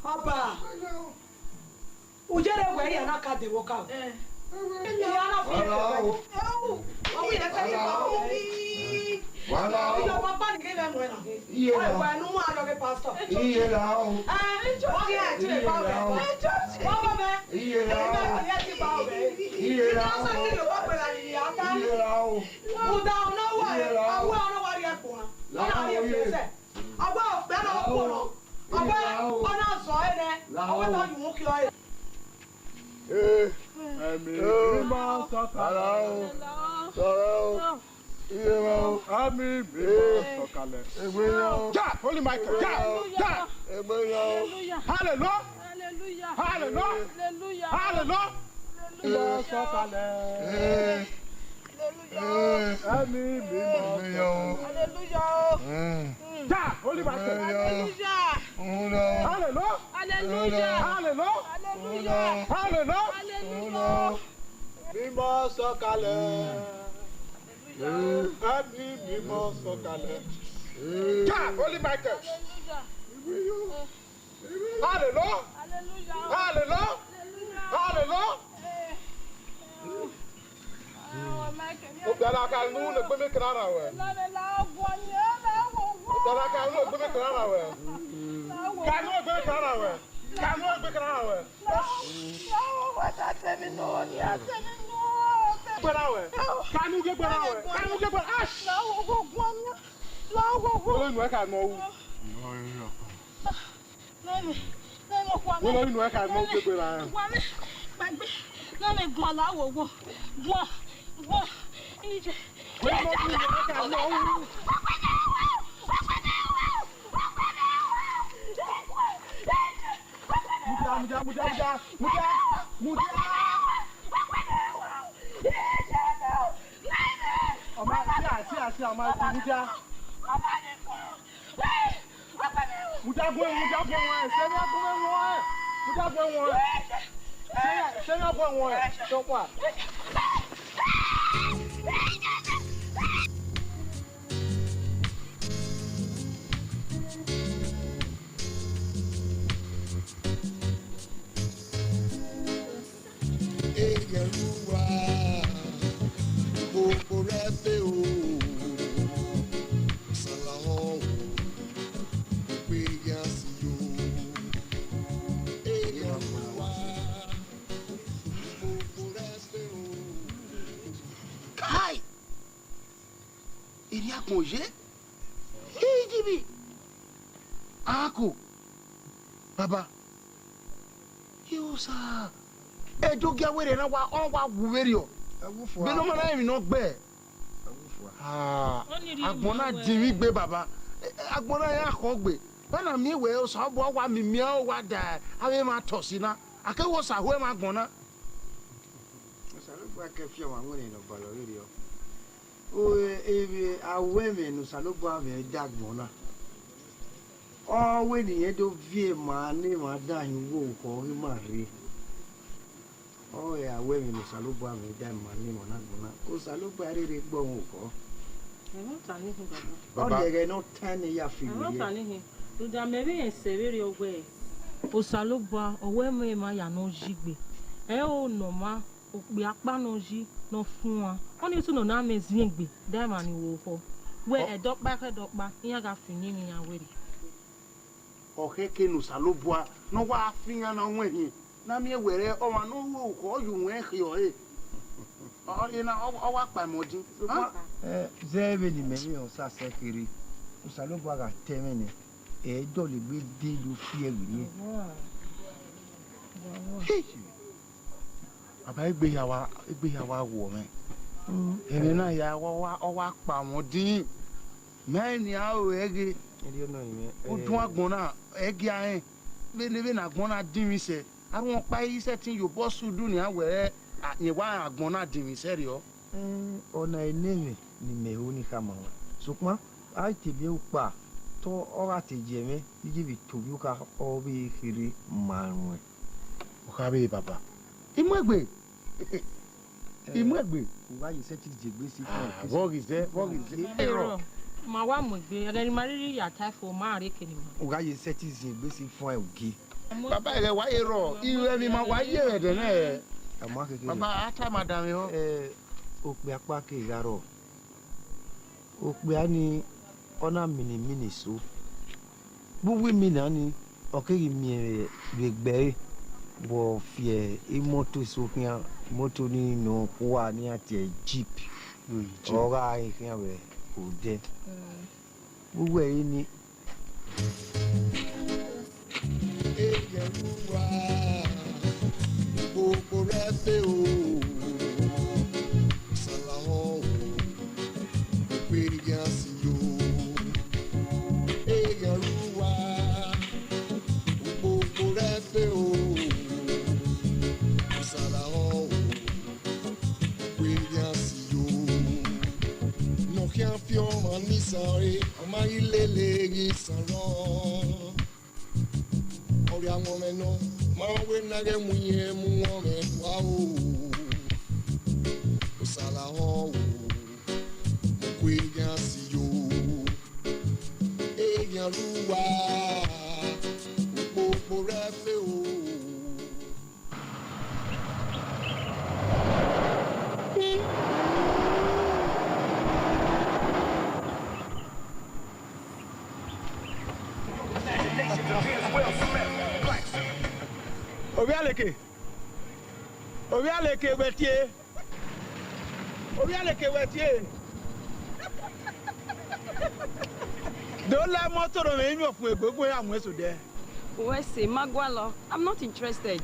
Ọba, u yẹrẹ wẹ iran na ka de vbe oka o. Iran na fi ẹkẹ vbe. Ọ wẹ iran fẹ ye ba o. Iye ọba kpa ni ghe mwẹ na. Iye la. Ọ wẹ ne u mu arọ ghe pastor. Iye la o. Ọ ghi a je ba o. Iye la o. Iye la o. Iye la o. Uda ọna wa, awa ọna wa rhie ẹkpo na. Ọna rhie ẹkpo sẹ. Ọgua okpia na ọkpọnọ. Ọgua ọna zọ ẹre. Ọgua ta yu mu khiọ ẹre. Ee. Ẹmi ma sọkalẹ. Sọrọ o. Iye ma o. Ẹmi mi ma sọkalẹ. Egbe yan o. Ja, Holy Michael, ja, ja. Egbe yan o. Hallelujah. Hallelujah. Hallelujah. Hallelujah. Hallelujah. Ee. Sọkalẹ. Ee. Hallelujah. Ẹmi mi ma sọkalẹ. Hallelujah. Ja, Holy Bible. Hallelujah. Hallelujah. Hallelujah. Hallelujah. Hallelujah. Hallelujah. Mímọ́ sọ̀kalẹ̀. Ẹ̀mí mímọ́ sọ̀kalẹ̀. Ja, Holy Bible. Hallelujah. Hallelujah. Hallelujah. Hallelujah. Hallelujah. Okpia na ka nu ne egbe mẹ kra ra wẹ. Okpia na ka nu egbe mẹ kra ra wẹ. Ka nu egbe mẹ kra ra wẹ. Ka nu egbe kra ra wẹ. Gbe ra wẹ. Ka nu egbe ra wẹ. Ka nu egbe ra. Ash. Wẹ nu ẹ ka nọ ru. Wẹ lọ inu ẹka mọ gbegbe ra. Wẹ lọ inu ẹka mọ. Mudia, mudia, mudia, mudia, mudia, mudia. Ọmọ, sia, sia, sia, ọmọ, mudia. Mudia gun ẹn, mudia gun ẹn, sẹ ne a gun ẹn wọn ẹn, mudia gun ẹn wọn ẹn, sẹ ne a gun ẹn wọn ẹn, sọkpa. Eghẹrua, gbogbo rẹ fe o, salahọ o, ukpe ya si yo. Eghẹrua, gbogbo rẹ fe o. Kai! Eni agbọn ye? Igibi! Ako! Baba! Iosa, ẹdẹ ogia wẹrẹ na wa, ọ wa wu vberriọ. Vbene ọ ma na rẹn emwi ne ọ gbe. Ah, agbọn na dinmwi gbe, baba. Eh, agbọn na ya khọ gbe. Vbene a miẹn wẹ Osanobua wa mimian, ọ wa da avbe emwa tọ si na. A keghi Osa ho emwa agbọn na. Osanobua ke fi ọmwa winna ne ọ gbalọ vberriọ. O, emwi, a ru ẹmwẹ ne Osanobua mwẹ da agbọn na. Ọ wẹ ne irẹn do viọ emwa ne emwa da hin uwu orukhọ ghi ma rre. Ọ re a ru ẹmwẹ ne Osanobua mwẹ da emwa ne emwa na agbọn na. Osanobua rherhe gbe ọmwa orukhọ. Ẹmwata ni hin, baba. Ọ de ẹghẹ ne ọ tae ne ya fi wẹ. Ẹmwata ni hin. Rhunmwuda mẹ vbe rẹn sẹ vberriọ wẹ, Osanobua, ọ wẹ emwa ya ne ọ yi gbe. Ẹ o nọ ọmwa. Okpia ọkpa ne ọ yi ne ọ fuan, ọnii sunu ne ọ na mwẹ ziengbe da emwa ni ru orukhọ. Wẹ ẹdẹ ọkpa khẹ ẹdẹ ọkpa, iran gha fi uyinmwẹ iran werriẹ. Ọ khẹke ne Osanobua ne ọ wa fi iran na wọn hin, ne a miẹn wẹ rẹ ọmwa ne ọ ru orukhọ, ọ ye uwẹn khian ọre. Ọ, ena, ọ, ọ wa kpa ẹmwẹ ọdin. Sokpan, ẹ, zẹ vbene imẹ rẹn Osa sẹ kherhe, Osanobua gha ta ẹmwẹ nẹ, ẹ i dọlegbe dee do fi ẹre werriẹ. Baba, egbe hia wa, egbe hia wa wọ mwẹ. Ẹmwẹ na hia wa, wa, ọ wa kpa mwẹ ọdin. Mẹ nian ru ẹre ghe. Erriọ nọ mwẹ, eh, udun agbọn na, ẹgia rẹn, vbene, vbene agbọn na dinmwi sẹ. Arhuọn ọkpa i sẹtin ye obọ sẹ udu nian wẹ, a, rẹn wa rẹn agbọn na dinmwi sẹ rriọ. Eh, ọna enẹ mwẹ ne imẹ ho ni khama ruẹn. Sokpan, a i te miẹn ukpa, te ọ gha te ye mwẹ, iye vbe tobọ ukha ọ vbe kherhe ma ruẹn. Okha vbe baba. I mu egbe. I mu egbe. U gha ye sẹtin zin egbe si fẹn. Ah, vbọ ghi zẹ, vbọ ghi zẹ. Erọ, ma wa mu egbe, ẹghẹ ne ima rhirhi ya tae fo, ma rrie eke ne ima. U gha ye sẹtin zin egbe si fẹn ugie. Baba, ẹghẹ wa ye rrọọ, irẹn emwi ma wa ye vbe ẹdẹ nẹ. Ama kekere. Baba, a ta ma danmwehọ. Eh, okpia ọkpa ke gha rrọọ. Okpia ni, ọ na mini mini eso. Vbe uwu imina ni, ọ keghi miẹn vbe, vbe egbe ẹre, vbe ọ fi imoto eso khian, imoto ni ne ọ khua ne iran tie jeep. Mm, jeep. Ọ gha khian vbe odẹ. Mm. Vbe uwu ẹre ni, Eghẹrua, gbogbo rẹ fe o, salahọ o, ukpe ya si yo. Eghẹrua, gbogbo rẹ fe o, salahọ o, ukpe ya si yo. Ne ọ khian fiọ. Ma ni isan re, ọ ma ghi lele ghi isan rrọọ. Ọ ghi a wọn mwẹ nọ, ma rẹn wẹ ne a ghẹ mu irẹn mu wọn mwẹ kua o. Osala họn o, mu ku eghan si yo. Eghan ru uwa, ukpokpo rẹ fe o. Ovbi Aleke, Ovbi Aleke, wẹ tie. Ovbi Aleke, wẹ tie. Do la mọto ne ọ mwẹ ivbiọfun egbe, gu ya mu eso dẹ. Uwẹ sẹ, ma gualọ. I'm not interested.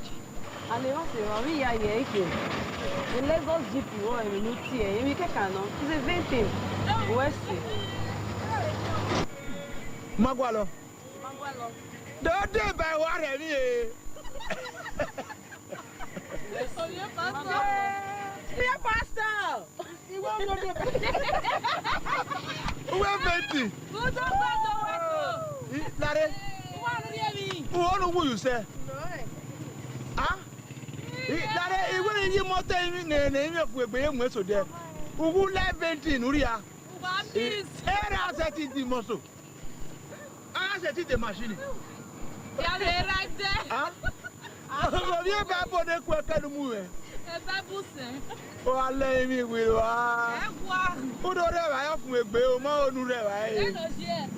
And he was a wrong, yeah, yeah, okay. The Lexus Jeep you want, you look here, you can't, no. It's a vain thing. Uwẹ sẹ. Ma gualọ. Ma gualọ. Do de ba wa rẹ mi e. Dear pastor. Uwẹ venti. Udo gbẹdọ wẹ ko. I, lare. Uwa ru rhie emwi. Uwẹ ọnọ uwu yu sẹ. Ah? I, lare, iwẹ ne iye mọtẹ emwi ne, ne emwi ọkpẹgbe ye mu eso dẹ. Uwu la venti ne u rhia. Uwa miss. Era sẹ ti di mọso. A sẹ ti de machine. Ya vbe ra dẹ. Ah? Ovbi e Bible ne ku ẹkẹ ne u mu mwẹ. E Bible sẹ. Ọ gha lẹ emwi wiro a. Ẹ gua. U do rre evbare ọfumwegbe, u ma ho ne u rre evbare. Ẹ no ye.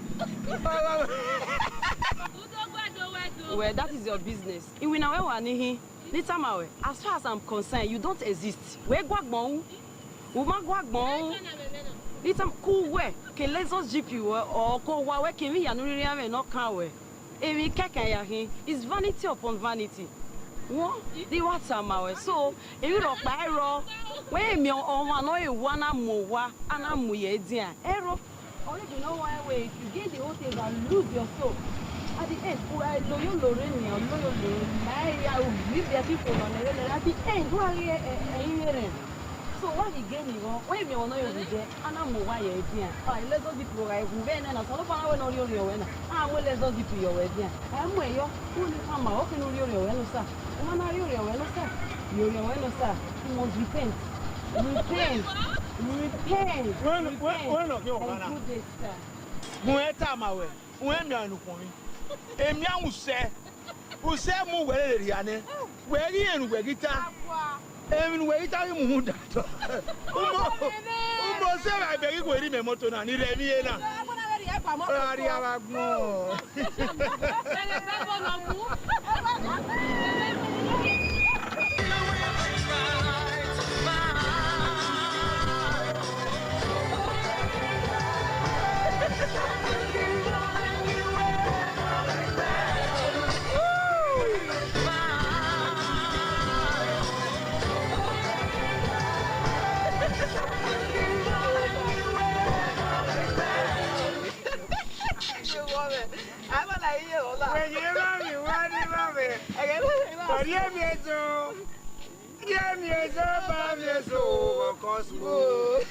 Udo gbẹdọ wẹ ko. Well, that is your business. Iwinna wẹ wa ni hin. Ne I tama ruẹ, as far as I'm concerned, you don't exist. Wẹ gu agbọn ru. U ma gu agbọn ru. Ne I tama, ke uwẹ, ke Lexus Jeep ruẹ, ọ ke owa ruẹ, ke emwi hia ne u rhirhi mwẹ ne ọ kan ruẹ. Emwi kẹkan ya khin, is vanity upon vanity. Wọ, de I wa tama ruẹ. So, emwi rhọkpa i rrọọ, wẹ miẹn ọmwa ne ọ re wa na mu owa, a na mu ye edian. Ẹrọ. Ọre do no one way to gain the whole thing and lose your soul. At the end, u ra lo yo lo re ni, lo yo lo re ni. Ma ya u vi bia ti ko no ne re, at the end, u ra ghi e, e, e, ire re. So, wa ghi gain ni wọn, wẹ miẹn ọmwa ne ọ re oghugẹ, a na mu owa ye edian. Ah, Lexus Jeep gha wu vbe nẹ na, Osanobua na wẹ ne ọ rhie orhiọn ruẹ na. A mu Lexus Jeep yọ ruẹ edian. A mu ẹre yọ, u ni tama, ọ khin ne u rhie orhiọn ruẹ ne Osa. U ma na rhie orhiọn ruẹ ne Osa, rhie orhiọn ruẹ ne Osa. You must repent. Repent. Repent. Wẹ, wẹ, repent. Wẹ nọ khin ọmwa na. And do this, sir. Mu ẹn tama ruẹ, u rẹn miẹn ọnrẹn ne u khuọnmwi. Emianmwẹ usẹ, usẹ mu wẹ rherhe rhia nẹ. Wẹ ghi rẹn ne uwẹ ghi ta. Emwi ne uwẹ ghi ta ghi mu uhunmwu da tọ. Umo, umo sẹ vbe a bẹghe iwẹ rhie imẹ moto na, ni rhie emwi re na. Ọ ra rhie avbe agbọn. Wẹ ye vba mwẹ, wa ne vba mwẹ. Ọ rhie emwi eso. Rhie emwi eso, ba mwẹ eso, ọkọ smoto.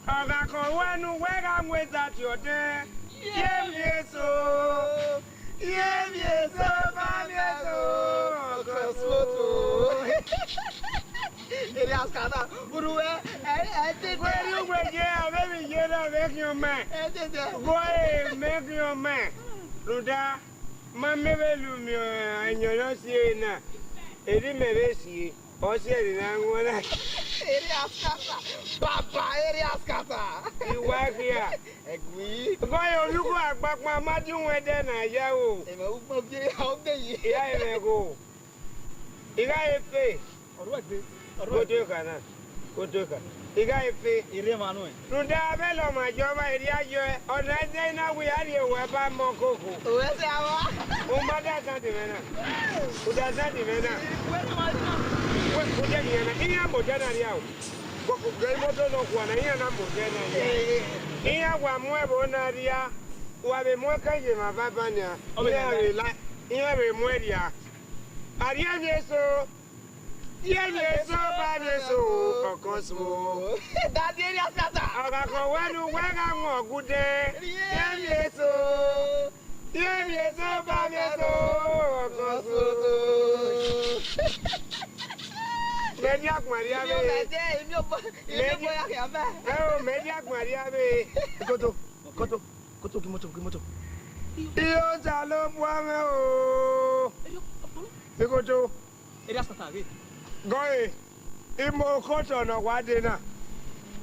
Ọ gha kọn ruẹ ne uwẹ gha mu eza tie ọdẹn. Rhie emwi eso. Rhie emwi eso, ba mwẹ eso, ọkọ smoto. Erriọ Askata, urhu ẹ, ẹ, ẹ dede. Wẹ rhie uwẹ ye, avbe emwi ye na, mẹ khian ọmọ. Ẹ dede. Wẹ, mẹ khian ọmọ. Rhunmwuda, ma mẹ vbe lu miẹn ayọn ne ọ si ẹre na, erha mẹ vbe si ẹre, ọ si ẹre ne a wọn na. Erriọ Askata, baba Erriọ Askata. I wa khia. Ẹgui. Gọ ye orhiuku agbakpa ma di wọn ẹdẹ na ya o. Ẹmwẹ ugbẹn viẹ, ọ gbe yi. Iya ẹmwẹ gho. I gha re fe. Ọrhuẹgbe, ọrhuẹgbe. Koto eka na, koto eka. I gha re fe. I rre emwa nuẹn. Rhunmwuda avbe ẹlọma Jihova erriọ ayọ, ọna ẹdẹ na wẹ a rhie ruẹ ba mọ koko. Uwẹ sẹ a wa. U ma da zan de mwẹ na. U da zan de mwẹ na. Wẹ, u de khian na. Iran mu odẹ na rria o. Ghe imoto nọkhua na, iran na mu odẹ na rria. Iran wa mu ẹvbo na rria. Wa vbe mu ẹkan ye emwa baba nian. Iran vbe la, iran vbe mu ẹn rria. A rhie emwi eso. Ye emwi eso ba emwi eso, ọkọn so. Daddy, area scatter. Ọkọkọ wẹ ne uwẹ gha wọn ọgudẹ. Ye emwi eso. Ye emwi eso ba emwi eso, ọkọkọ so. Mẹ dia guan rria vbe. Imi ọmọ, imi ọmọ ya khian ba. Ẹ o, mẹ dia guan rria vbe. Koto, koto, koto, gi moto, gi moto. Iyo, Osanobua mwẹ o. Koto. Area scatter ghe. Gọe, imo okotọ ne ọ wa dee na,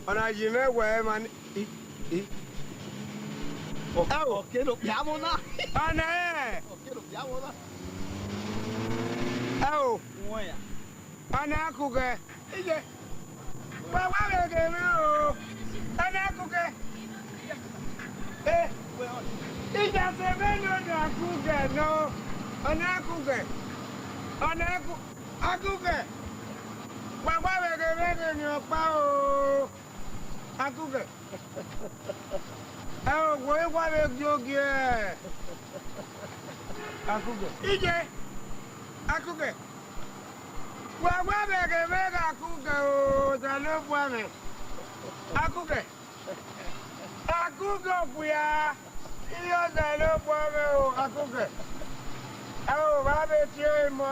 ọ na yi mwẹ wẹ ma ni, i, i. Ọ, ẹo. Ọ ke ne okpia vbọ na. Ọna ẹ. Ọ ke ne okpia vbọ na. Ẹo. Wẹ ya. Ọna Akugẹ. Iye. Wa wa vbe ghe mwẹ o. Ọna Akugẹ. Eh, ija sẹ vbe ne ọna Akugẹ nọ. Ọna Akugẹ. Ọna Aku-, Akugẹ. Wa wa vbe ghe mwẹ ghe emwi ọkpa o. Akugẹ. Ẹ o, wo wa vbe giogie. Akugẹ. Iye. Akugẹ. Wa wa vbe ghe mwẹ ghe Akugẹ o, Osanobua mwẹ. Akugẹ. Akugẹ okpia, iye Osanobua mwẹ o, Akugẹ. Ẹ o, wa vbe tie imọ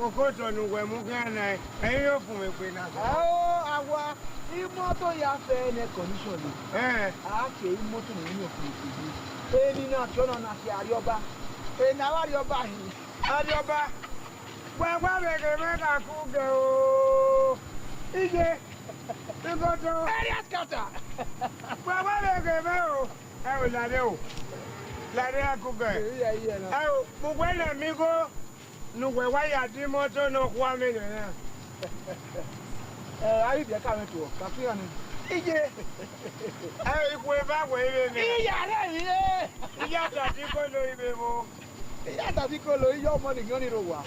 okotọ ne uwẹ mu khian na, ẹ i re ofumwegbe na. Ẹ o, awa, imoto ya fẹ ne condition ni. Ẹ. A ke imoto ne ẹ i re ofumwegbe. Emwi na tiọ na, na ke arriọba. Ena avbe arriọba hin. Arriọba. Wa wa vbe ghe mwẹ ghe Akugẹ o. Iye. Igodo. Area scatter. Wa wa vbe ghe mwẹ o. Ẹ o, lare o. Lare Akugẹ. Iya, iya na. Ẹ o, uwẹ na mi igho ne uwẹ wa ya di imoto ne ọ khua mwẹ nẹ na. Ẹ, a ghi biẹ ka mwẹ tuọ, ka fi hàn ni. Iye. Ẹ o, ikhuo eva wẹ i vbe mwẹ. Iya rẹ vbe. Iya da di igho ne i vbe vbo. Iya da di kolo, iye ọmọ ni yọn ni rre owa.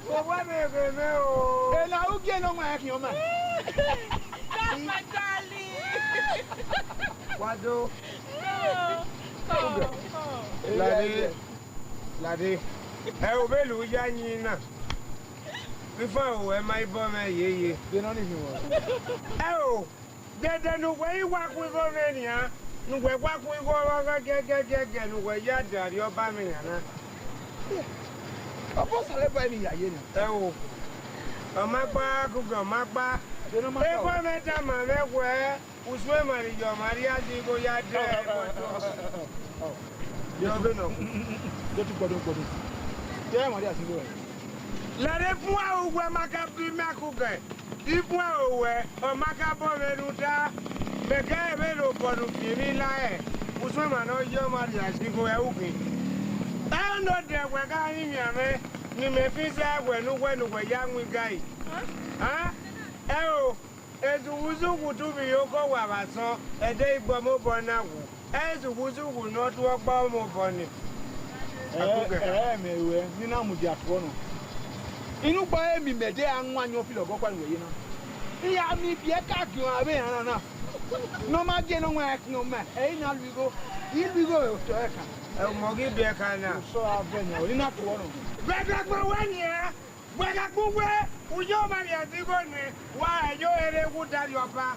Owa mwẹ ghe mwẹ o. Ena ugie ne ọ wan khian ma. That's my darling. Wa do. No. Come, come. Lade, lade. Ẹ o, vbene u ya yin na. Ifan o, ẹ ma i bọ mwẹ yeye. Ẹ o. Dẹdẹ ne uwẹ i wa khuighọ mwẹ nian, ne uwẹ wa khuighọ ọghọghọ gẹgẹgẹgẹ ne uwẹ ya da arriọba mwẹ nian na. Ọ bọ Osanobua emwi ya ye na. Ẹ o, ọ ma gba, Akugẹ, ọ ma gba. Ekhọe mwẹ tama mwẹ wẹẹ, usun emwa ni ye ọmwa rria zẹ igho ya dẹ ẹbọ. Yọ vbe nọ. Dọtun gbọdọ gbọdọ. Te emwa rria zẹ igho ẹre. Lẹrẹ fua uwẹ ma ka bi mẹ Akugẹ. Ibuan owẹ, ọ ma ka bọ mwẹ rhunmwuda, mẹ kẹ vbe rre obọ ne u fi emwi la ẹe, usun emwa ne ọ ye ọmwa rhia zẹ igho ẹre u khin. Ẹ nọ dẹ wẹ gha rinmwian mwẹ, ne imẹ fi zẹ wẹ ne uwẹ ne uwẹ ya winga ẹe. Ẹ o, ezughu zughu te uvbi ye okọ wa vbe asọn, ẹdẹ igbọmọ obọ na wu. Ẹ zughu zughu ne ọ tuẹ ọgba ọmọ obọ ni. Ẹ, ẹ, mẹ ruẹ, ne I na mudia tuọ nọ. Inugbo ẹre mi mẹ de a wan ayọn fi lọgọ kpa nuẹ ye na. I ya miẹn ibiẹka giẹn avbe eranna na. Ne ọ ma gie ne ọ wan ẹkian ọma, ẹ i na lu igho, I lu igho otọ ẹkan. Ẹ, u mọ ghi biẹ ẹkan na. Sọ avbe na, I na tuọ nọ. Vbe ẹdẹgbọn wẹ nian. Wẹ gha kpẹn uwẹ, u ye ọmwa rhia zẹ igho nẹ, wa rẹn ye ore vbe udarriọba.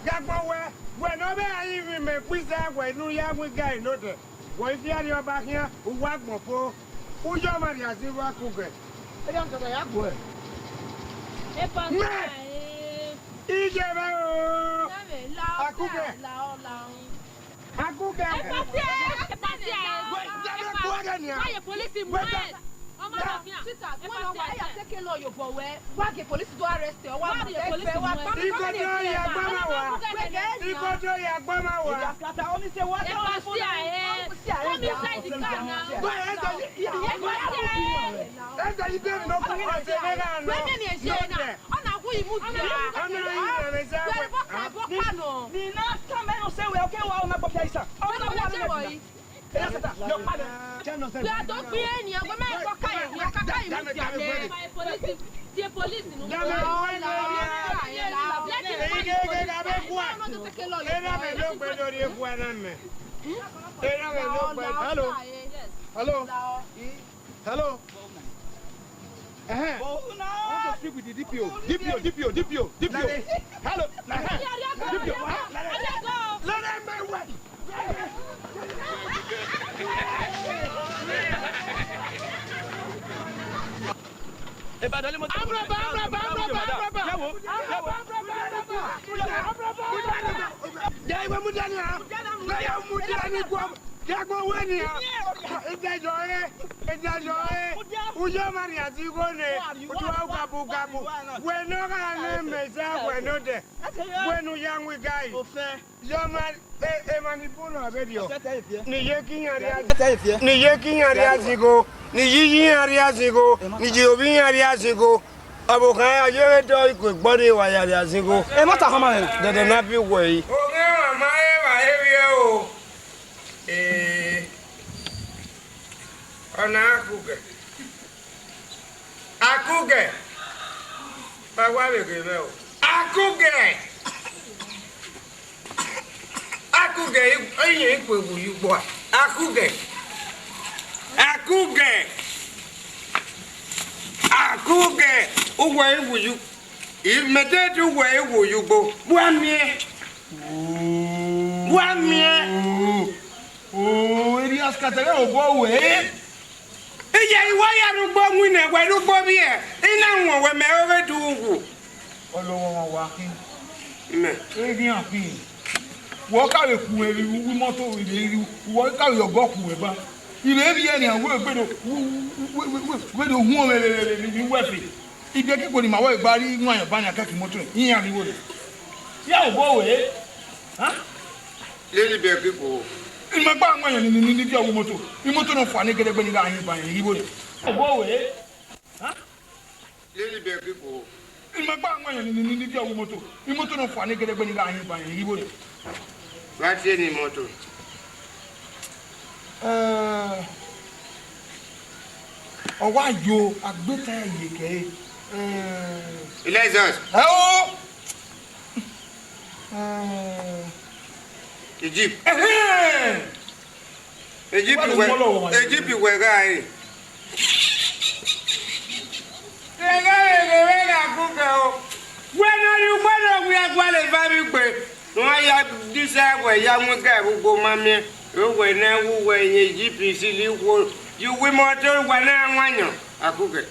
Gha gbẹn uwẹ, wẹ ne ọ vbe ra rinmwian imẹ gbe izẹ wẹ ne u ya winga ẹre nodẹ. Wẹ i fi arriọba khian, u wa gbẹn ọbo. U ye ọmwa rhia zẹ igho Akugẹ. Erriọ Asakata ya guẹ. Mẹ! Iye mwẹ o! Akugẹ! Akugẹ! Ẹ pasi ẹ, ẹ pasi ẹ. Wẹ, ya vbe kua gẹ nian. Wa ye polisi mu ẹ. Ọmọ rẹ ọfian. Sita, wẹ nọ wa, ẹ ya teke lọ ye obọ wẹ. Wa gie polisi do arrest ẹ, wa mu ẹgbẹ, wa gba. Igodo ya gba ma wa. Igodo ya gba ma wa. Ẹ pasi ẹ. Come inside the car now. Wẹ, ẹ jẹ, ẹ jẹ, ẹ jẹ, ibe mi nọ kọ ọsẹ mẹ gha nọ. Wẹ nene ẹ jẹ na. Ọ na hu imu dia. Ọ na hu imu dia. Wẹ bọ ka, bọ ka nọ. Ni na ka mẹ no se wẹ, okay, wa, ọ na gbọ bia isa. Ọ na gbọ bia isa. Ẹ ya sata, yọ pa nẹ. Wẹ a do gbe irẹn nian, wẹ ma bọ ka ye, wẹ ka ka imu dia nẹ. Police, the police no. Dame, wẹ na. Let him go. Ẹ na mẹ lọ gbe lórí efu ẹ na mẹ. Ẹ na mẹ lọ gbe. Hello. Hello. Hello. Uh-huh. I want to speak with the D P O. D P O, D P O, D P O, D P O. Hello, uh-huh. D P O. Amrọba, amrọba, amrọba, amrọba. Ya iwe mu dani a. Ya mu dani guam. Ya gbọ wẹ nia. Ẹdẹjọ re, ẹdẹjọ re. Uyo ma rhie asigho ne. Udu a gabu gabu. Wẹ ne ọ gha ne mẹ sa wẹ ne odẹ. Wẹ ne u ya winga yi. Yọ ma, e, emwa ni bun nọ vberriọ. Ne I ye ke iran rhie asigho. Ne I ye ke iran rhie asigho. Ne I ye iye iran rhie asigho. Ne I ye ovbi iran rhie asigho. Ọvbokhan iran ye vbe dọ ikun egbọ ne wa ya rhie asigho. Emọta khama mwẹ na. Dandan na bi wẹ yi. Oghe ọmwa ma he vba he vbiẹ o. Ee, ọ na kugẹ. Akugẹ. Ba wa vbe ghe mwẹ o. Akugẹ. Akugẹ, iyẹn ikpeghu ye ugbo a. Akugẹ. Akugẹ. Akugẹ. Uwẹ iwu yu. Imẹ te te uwẹ iwu ye ugbo. Wa miẹn. Wa miẹn. Oh, Elias Kata, vbe obọ wẹ? Iye, I wa ya rhie ugbo winna, wẹ rhie ugbo vbiẹ, I na wọn wẹ mẹ ọghe du wu. Ọlọghọmwa wa khin. Imẹ. Eghian khin. Wẹ ọ ka vbe ku mwẹ vbe uwu imọto, vbe, vbe, wẹ ọ ka vbe ọgọ ku mwẹ ba. I vbe vbiẹ nian, wẹ gbe do, wẹ, wẹ do huọn mwẹ vbe, vbe, vbe, vbe, vbe uwẹ fe. Igiẹkigbo ne ima wẹ gba rhie iwinna ba nian kẹkan imoto, iran rhie igho nẹ. Ya obọ wẹ? Hàn? Lele ibiẹkigbo. I ma gba wọn yẹn ni, ni, ni, ni viọ imoto. Imoto ne ọ fua ne gẹdẹgbẹ ni gha hin ba yẹn igho nẹ. Obọ wẹ? Hàn? Lele ibiẹkigbo. I ma gba wọn yẹn ni, ni, ni, ni viọ imoto. Imoto ne ọ fua ne gẹdẹgbẹ ni gha hin ba yẹn igho nẹ. Wa tie ne imoto. Eh, ọ wa yo agbeta ye kẹre. Eh. Elizas. Ẹ o. Eh. Egypt. Ẹhẹn. Egypt wẹ, Egypt wẹ gha re. Ẹghẹ vbe ghe vbe gha gu kẹ o. Wẹ ne ọ rhie ugbẹn ne ọ wia gualọ eva vbe igbe. Ne ọ ya disa wẹ ya mu igẹ vbe ugbo ma miẹn, wẹ ne wu wẹ yin Egypt sili ikhuo, ye uwu imọto wẹ na wan yọn, Akugẹ.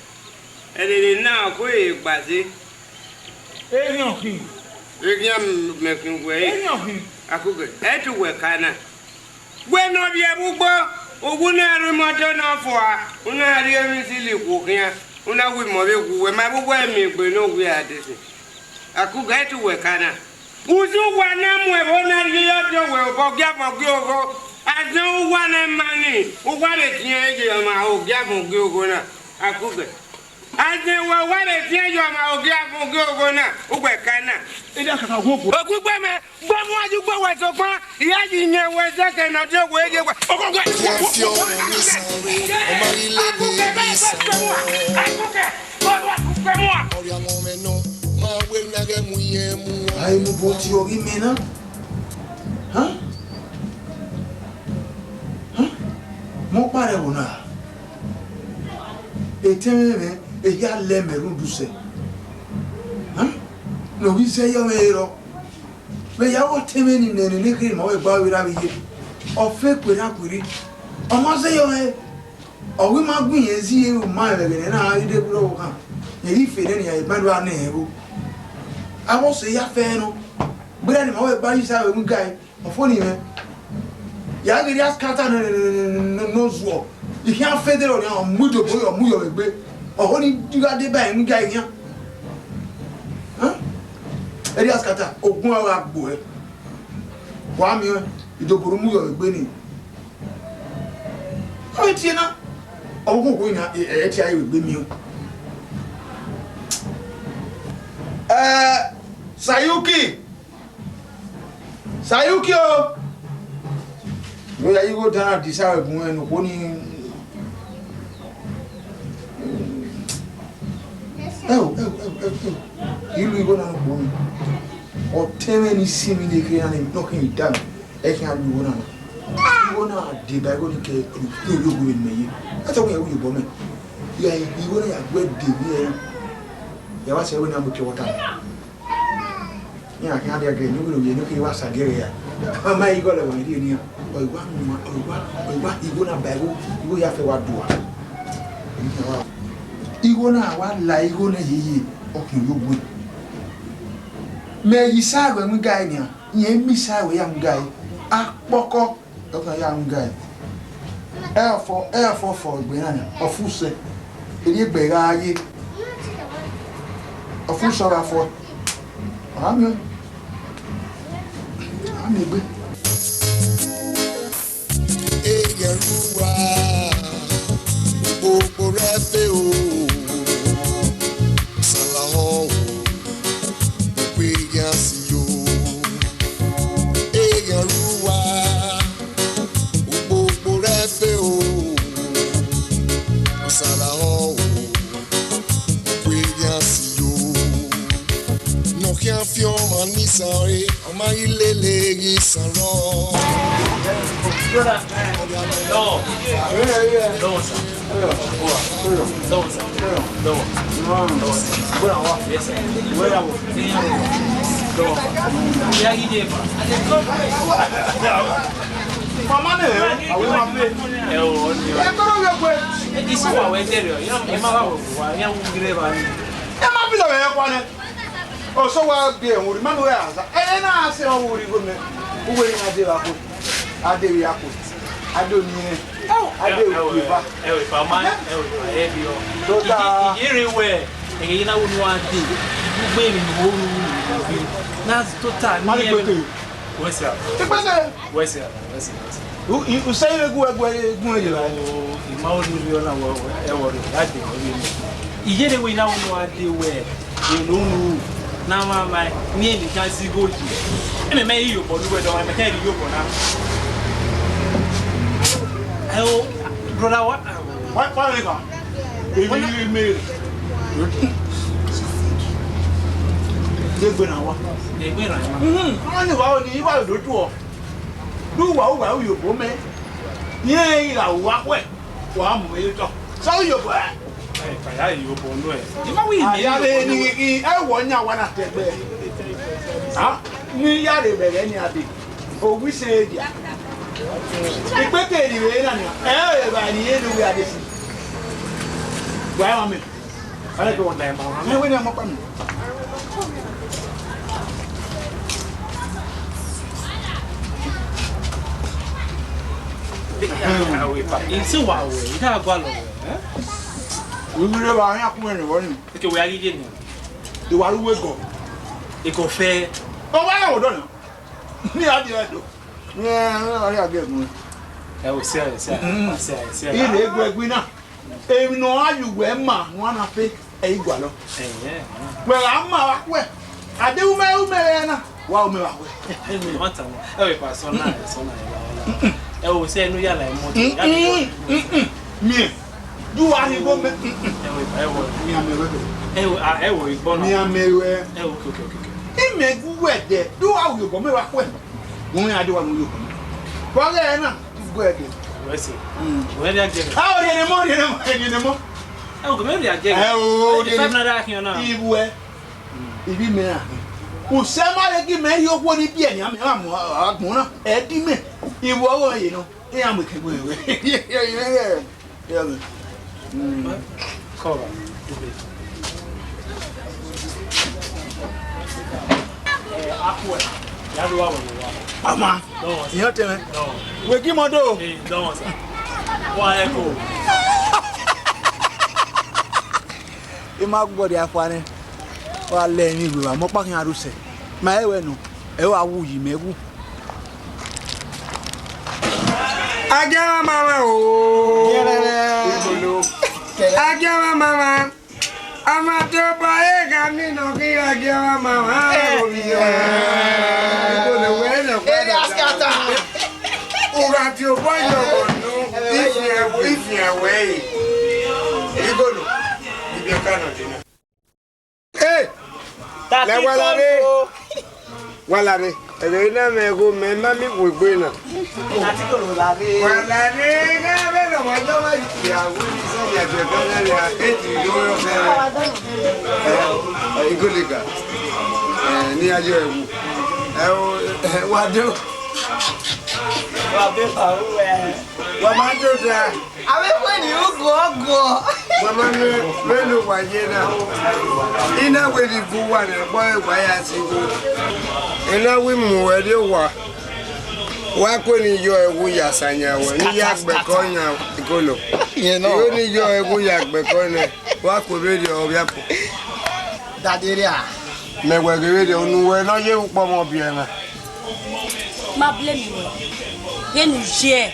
Ẹrere na ọ kue gbaze. Erriọ khin. Erriọ mẹ khin wẹ. Erriọ khin. Akugẹ, ẹ te uwẹ ka na. Wẹ ne ọ rhie vbe ugbo, uwu na rre imọto ne ọ fua, u na rhie emwi sili ikhuo khian, u na wu imọ vbe wu wẹ ma vbe uwẹ miẹn egbe ne ọ wia desi. Akugẹ, ẹ te uwẹ ka na. Uzu uwa na mu ẹvbo na rhie yọ diọ wẹ obọ ọgiavan ọgiogho, azẹn uwa na ma ni, uwa vbe tiẹn ye ọmwa ọgiavan ọgiogho na, Akugẹ. Azẹn wẹ uwa vbe tiẹn ye ọmwa ọgiavan ọgiogho na, uwẹ ka na. Ede akaka wo wo. Ogbigbe mẹ, gbe mu aju gbe wẹ sokpan, I ya yi yẹn wẹ zẹkẹ ne ọ diọ wẹ ye wẹ. Ogogo. Akugẹ, Akugẹ, Akugẹ, mu a. Ọrriamwẹ nọ, ma wẹ na ghẹ mu irẹn mu. A i mu obọ tie ọghe imẹ na. Hàn? Hàn? Mẹ ọkpa rẹ ẹvbo na. Etẹn mwẹ mwẹ, ehia lẹ mẹ rhunmwuda usẹ. Hàn? Ne ọ ghi zẹ yọ mwẹ rọ. Vbe ya vbe ọtẹn mwẹ ni nene ne kherhe ma wẹ gba vbe ra vbe ye. Ọ fe kuerha kuerri. Ọ ma zẹ yọ mwẹ. Ọ ghi ma gu irẹn zi ye vbe uma ẹmwẹ ẹghẹ ne a na ghi de gbe ọvbokhan, rẹn ghi fe nene iran, eban do gha nẹ rẹn vbo. Avbe ọse ya fẹ nọ. Gberra ne ima wẹ gba ye sa vbe mu iga ẹre, ọ fo ni mwẹ. Ya ghi rhie askata ne, ne, ne, ne, ne, ne ọ zuọ. I khian fẹdẹrẹ ọnii, ọ mu idobo, ọ mu yọ vbe egbe. Ọ ho ni gha deba rẹn mu iga ẹre khian. Hàn? Ẹ rhie askata, ogun ọre ọ gha gbe ruẹ. Wa miẹn, idobo ne u mu yọ vbe egbe nii. Ọ i tie na. Ọ vbe koko na, ẹ, ẹ, ẹ tie a ye vbe egbe miẹn o. Ẹ, Sayuki. Sayuki o. Vbe ya igho dan na disa vbe gun ẹn ne okhuo ni. Ẹ o, ẹ o, ẹ o, ẹ o, ẹ o. I lu igho na ne okhuo ni. Ọtẹn mwẹ ni si emwi ne kherhe na ne ọ khin vbe da mẹ. Ẹ khian lu igho na na. Igho na deba igho ni ke, ke, ke ovbi ogu vbe ne imẹ ye. Ẹ tọ wẹ ya ru ye obọ mẹ. Ya igho na ya gu ẹdẹ vbiẹ, ya wa sẹ wẹ ne a mu pure water. Iran khian dia gẹ ne uwẹ ne ovbi ene kherhe wa sa giẹrẹ ya. Ọ ma igho lẹ wa rhie nian. Ọ i wa numa, ọ i wa, ọ i wa igho na ba igho, igho ya fẹ wa dua. Igho na wa la igho na yeye, ọ khian yo gbe. Mẹ ghi sa wẹ mu igari nian, rẹn mi sa wẹ ya mu igari. Akpọkọ. Dọkita ya mu igari. Ẹ ọfọ, ẹ ọfọ fọ egbe na nian, ọfọ usẹ. Erriegbe gha ye. Ọfọ usẹ ọ gha fọ. Ọ gha miẹn. Ọ gha miẹn egbe. Eghẹrua, gbogbo rẹ fe o, salahọ o, ukpe ghian si yo. Eghẹrua, gbogbo rẹ fe o, salahọ o, ukpe ghian si yo. Ne ọ khian fi ọmwa ne isan re, ọ ma ghi lele ghi san rrọọ. Brother, no. No, sir. No, sir. No. No. Yes, sir. No. Yeah, he did, man. Mama ne, awe ma pe. Ẹ o, ni o. Ẹ tọrọ yọ gbe. Isi wa wẹ dẹrẹ, ya, ẹ ma wa wẹ wa, ya wu gire ba ni. Ẹ ma bi lọ wẹ kwa nẹ. Ọsọ wa bi ẹhun ri, ma ne u ra aza. Ẹ na se ọ wu ri gome. Uwe ni a de wa ko. A de ya ko. A de ni. A de ku ba. Ẹ wẹ fa ma, ẹ wẹ fa, ẹ bi ọ. Tota. Iyere wẹ, ẹ na wo nu a de. Ugbe ni wo nu. Na tota. Ma ni pe to. Wẹ sia. Ti pe se. Wẹ sia, wẹ sia, wẹ sia. U, i, u sẹ ire gu ẹgu ẹgu ẹgu ẹgu ẹgu. O, i ma wo ni ri ọ na wọ, ẹ wọ ri, ya de wọ ri. Iyere wẹ na wo nu a de wẹ. Unu, unu, na ma ma, ni eni ka zigho yi. Eme mẹ iyobọ lu wẹ dọ, mẹ ka ri iyobọ na. Ẹ o, brother, wa. Wa, wa re ka. Ebi me. Degbe na wa. Degbe na wa. Mhm. Wọ́n ní wa ò ní ìwà òdòdó ọ. Lúwà ó wà ó yòbó mẹ́. Ní ẹ̀yìn ìràwọ̀ wa pẹ̀. Wa mu me ye tọ. Sọ iyobọ ẹ. Ẹ, ka ya iyobọ nọ ẹ. Ima wi iyobọ nọ ẹ. Aya vbe ni i, ẹ wọ nya wa na tẹgbẹ. Ha? Ni ya re bẹrẹ ni a de. Owi se dia. Ikpete ni vbe na ni. Ẹ, ẹ ba ni e nu we a de si. Wa ma me. Ẹ, wẹ ni a mọ pa mi. Ise wa wẹ, ida gua lọ wẹ, eh? Wẹ mi re ba yan kun ẹre wọ ni. Eke wẹ a ghi ye ni. Iwa ru we gọ. Eko fẹ. Ọ wa ya odọ na. Ni a di ẹdo. Ni a ya gẹ gun. Ẹ o, sia, sia, sia, sia. Ile egbe egbe na. Emwi ne ọ gha ye uwẹ ma ne u na fe, ẹ i gualọ. Ẹhẹn. Wẹ gha ma vbe akhuẹ, a deghẹ u mẹ, u mẹ vbe na, wa u mẹ vbe akhuẹ. Ẹhẹn, ọ ma ta nọ. Ẹ vbe pa sọ na, sọ na, ẹ vbe la. Ẹ o, sẹ ne u ya la emọ. Mm, mm, mm, mm. Miẹn, du wa ni igho mẹ, mm, mm. Ẹ vbe pa, ẹ vbe. Miẹn amẹ vbe. Ẹ vbe, a, ẹ vbe igbọ na. Miẹn amẹ vbe. Ẹ vbe, okay, okay, okay, okay. Imẹ gu wẹ dẹ, du wa ru obọ mẹ vbe akhuẹ. Wẹ a do wa mu yo. Wa ghẹ na, tu go ẹdẹ. Wẹ sẹ. Mm. Wẹ ria gẹ. A o rie ne mọ, rie ne mọ, rie ne mọ. Ẹ o, gẹ mẹ ria gẹ. Ẹ o, ẹ o, rie ne. Five naira khian na. Iwẹ. Mm. Ibi mẹ ra. Usẹ ma re gi mẹ ri okhuo ni biẹ ni a mẹ ra mu agbọn na. Ẹ di mẹ. Iwẹ ọghọ ye nọ. Iran mu ekegbe wẹ. Yeah, man. Mm. Cover. Dube. Eh, akhuẹ. Ya do wa wẹ wa. Ama. No. Iyan tẹmẹ. No. Wẹ gi mọ do. Eh, no, sir. Wa eko. I ma gbọdọ afua nẹ. Wa lẹ emwi vbe evba, mọ ọkpa khian aro sẹ. Ma ẹ wẹ nọ, ẹ wa wu yi mẹ wu. Agiẹmwẹ ma mwẹ o. Agiẹmwẹ ma mwẹ. Ama te ọba ẹgha ni nọ ghi agiẹmwẹ ma mwẹ. Igolo wẹ nọ. U gha tie obọ yọ ọmọ nu, ifian, ifian wẹ re. Igolo, ibi ọka nọ dee na. Hey! Lẹ wa la rre. Wa la rre. Ẹghẹ na mẹ gho mẹ ma mi wegbe na. Wala ne ga vbe nọ wa jọ wa ya wu ni sẹ ya jẹ ga na ya e ti do yo fẹ. Igolega. Ni ayo ewu. Ẹ o, wa do. Wa be pa ru ẹ. Wa ma do da. Avbe ẹvbo ni uguọguọ. Wa ma ne vbene uwa ye na. I na wẹ ne igu uwa ne ẹgbọ ẹwa ya si igho. I na wẹ mu ẹre owa. Wa kue ni yọ ẹwu ya sa yan wẹ, ni ya gbẹkọ yan igolo. Iwe ni yọ ẹwu ya gbẹkọ nẹ, wa kue vberriọ ọvbiapo. Dade rria. Mẹ wẹ ghe vberriọ, unu wẹ ne ọ ye ukpọmọ biẹ na. Ma blame wẹ. Vbene u ye,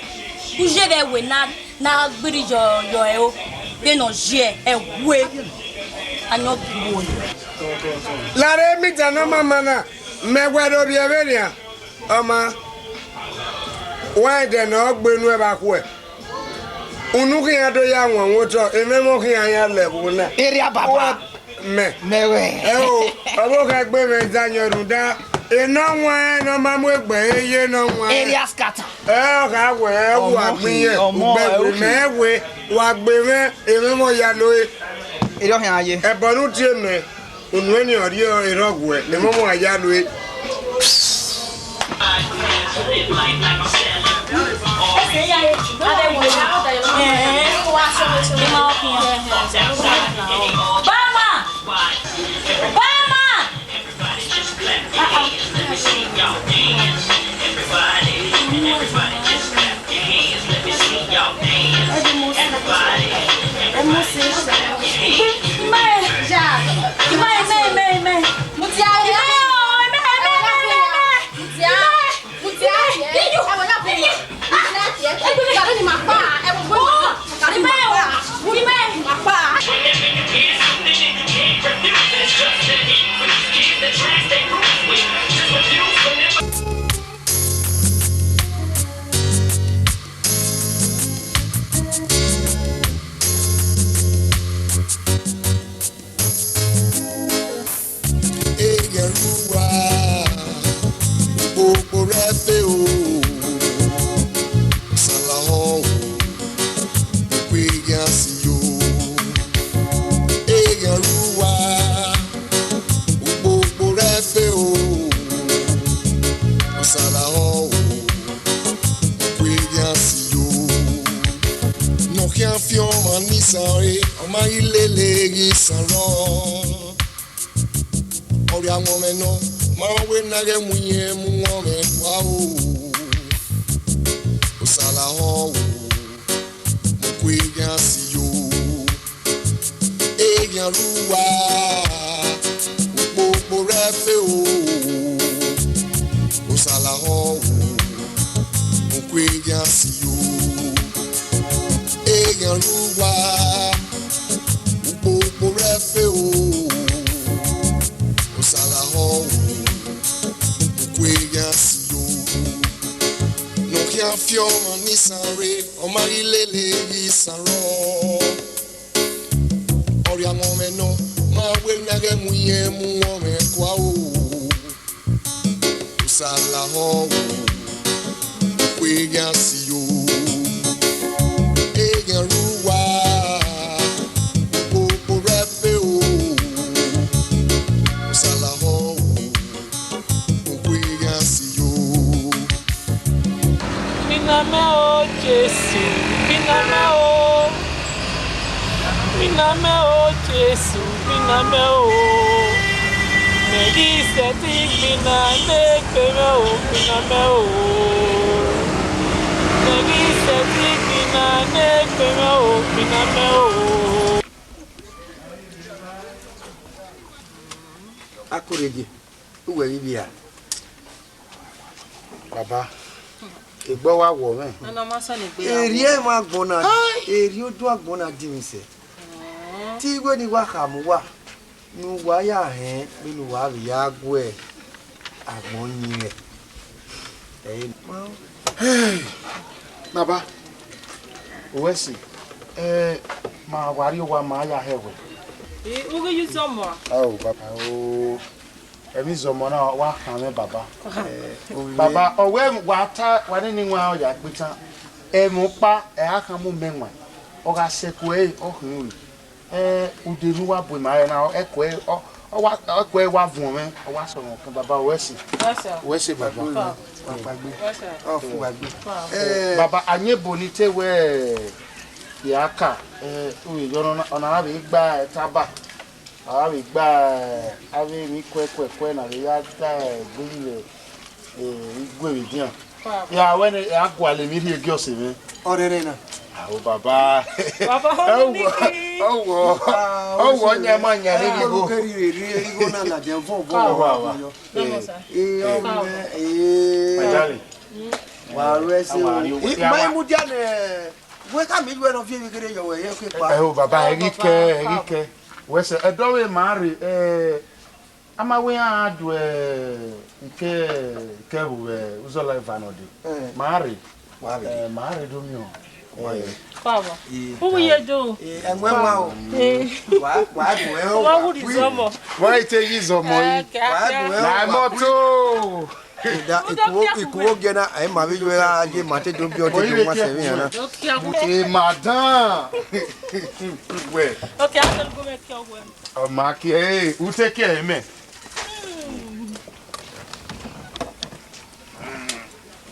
u ye vbe ẹwe na, na gbirri yọ, yọ ẹro, vbene ọ ye ẹwe, a yan ọ gbe uwu. Lare emita ne ọ ma ma na, mẹ wẹ rre ovbi ẹvbe nian, ọ ma, wa rẹn ẹdẹ ne ọ gbe enu ẹvba khuẹ. Unu khian do ya wọn wọn otọ, emwẹ mọ khian ya lẹ vbo na. Erria baba. Mẹ. Mẹ wẹ. Ẹ o, ọvbokhan egbe mwẹ zẹ ayọn rhunmwuda, enọ wan ne ọ ma mu egbe ẹre ye nọ wan. Erria scatter. Ẹ ọ gha wẹ, ẹ wa gbin yẹn, ọmọ, ugbe ẹ wẹ mẹ ẹ wẹ, wa gbe mwẹ, emwẹ mọ ya lo e. Erriọ khian ye. Ẹbọ ne u tie mẹ, unu ẹni ọ rhie erha ọghuẹ, emwẹ mọ ya lo e. Bama! Bama! Eghian rre uwa, ukpokpo rre ẹfe o, Osa lahọ o, ukpeghian si yo. Eghian rre uwa, ukpokpo rre ẹfe o, Osa lahọ o, ukpeghian si yo. Ne ọ khian fian ọmwa ne isan re, ọ ma ghi lele ghi san rrọọ. Ọrriamwọmwẹ nọ, ma wẹ ne a ghẹ mu irẹn mu ọmwẹ kua o. Osa lahọ o, mu ukpeghian si yo. Eghian rre uwa, ukpokpo rre ẹfe o. Osa lahọ o, mu ukpeghian si yo. Eghian rre uwa, ukpokpo rre ẹfe o. Osa lahọ o, mu ukpeghian si yo. Ne ọ khian fian ọmwa ne isan re, ọ ma ghi lele ghi san rrọọ. Ọrriamwọmwẹ nọ, ma wẹ ne a ghẹ mu irẹn mu ọmwẹ kua o. Osa lahọ o, ukpeghian si yo. Eghian rre uwa, ukpokpo rre ẹfe o. Osa lahọ o, ukpeghian si yo. Mina mẹ o, Jesu, mina mẹ o. Mina mẹ o, Jesu, mina mẹ o. Mẹ ghi sẹtin gbinna ne egbe mwẹ o, mina mẹ o. Mẹ ghi sẹtin gbinna ne egbe mwẹ o, mina mẹ o. Akorede, uwẹ vbe ivbi ra? Baba, egbe ọ wa wọ mwẹ. Nana, ọ ma sẹ ne egbe ya wọ. Erriọ emwa agbọn na, erriọ odu agbọn na dinmwi sẹ. Te I wẹ ne I wa khama uwa, ne uwa ya hẹn vbene uwa vbe ya gu agbọn yin mwẹ. Ẹ i ma. Hey, baba, uwẹ si, ẹ, ma wa rrie owa ma ya hẹ wẹ. I, u ghi ye uzọmọ a? Ao, baba o. Emwi zọmọ na wa khan mwẹ, baba. Eh, ovbi mwẹ. Baba, ọ wẹ wa ta, wa nene iwan ya gbe tan. Ẹmwẹ ọkpa, ẹ a khan mu mẹ wan. Ọ gha sẹ ẹko ẹre, ọ khin ru. Eh, ude ne uwa bu ima rẹ na, ẹko ẹre, ọ, ọ wa, ẹko ẹre wa vuọn mwẹ, ọ wa sẹ ọmọ kan, baba, wẹ sẹ. Wẹ sẹ. Wẹ sẹ, baba. Ọ kpagbe. Wẹ sẹ. Ọ fu wa gbe. Fa. Eh, baba, a yin ebo ni te wẹ, ya ka, eh, ure yọ nọ, ọ na vbe gba, eh, taba. A vbe gba, eh, avbe emwi kuẹ, kuẹ, kuẹ na vbe ya ta, eh, gbili vbe, eh, igue vbe edian. Fa. Ya wẹ ne a gualọ emwi rhie gie ọse mwẹ. Ọrẹrẹ na. Ao, baba. Baba, ẹ wọ, ẹ wọ, ah, ẹ wọ, ọyan ma yan ne igho. Igho na ladian vọ, vọ, vọ, vọ. Vamos, sir. Eh, ọmọ, eh. My darling. Wa ru ẹse o. How are you? I ma mu dia nẹ. Wẹ ka mi yu ẹre nọ viọ emwi ghere yọ wẹ, ye ke kpa. Ẹ o, baba, ẹ ghi kẹ, ẹ ghi kẹ. Wẹ sẹ, ẹdẹ ọvbehe ma rre, eh, a ma wẹ iran du, eh, ike, ike ẹvbo vbe uzọla eva nọ dee. Eh. Ma rre. Ma rre. Eh, ma rre do miẹn. Eh. Baba. Eh. Uwu ye do. Eh, ẹmwẹ wa o. Eh. Wa, wa do ẹ o. Wa wu di zọmọ. Wa i te yi zọmọ yi. Eh, kíákíá. Wa do ẹ o. Na mọ to. Ẹda, ikuo, ikuo gie na, ẹ ma vbe yu ra ye ma te do biẹ ọdẹdẹ ọmwa sẹ vbe iran na. But e ma dan. Wẹ. Okay, a tell you, go make your way. Ọ ma ki, eh, u te ke mẹ.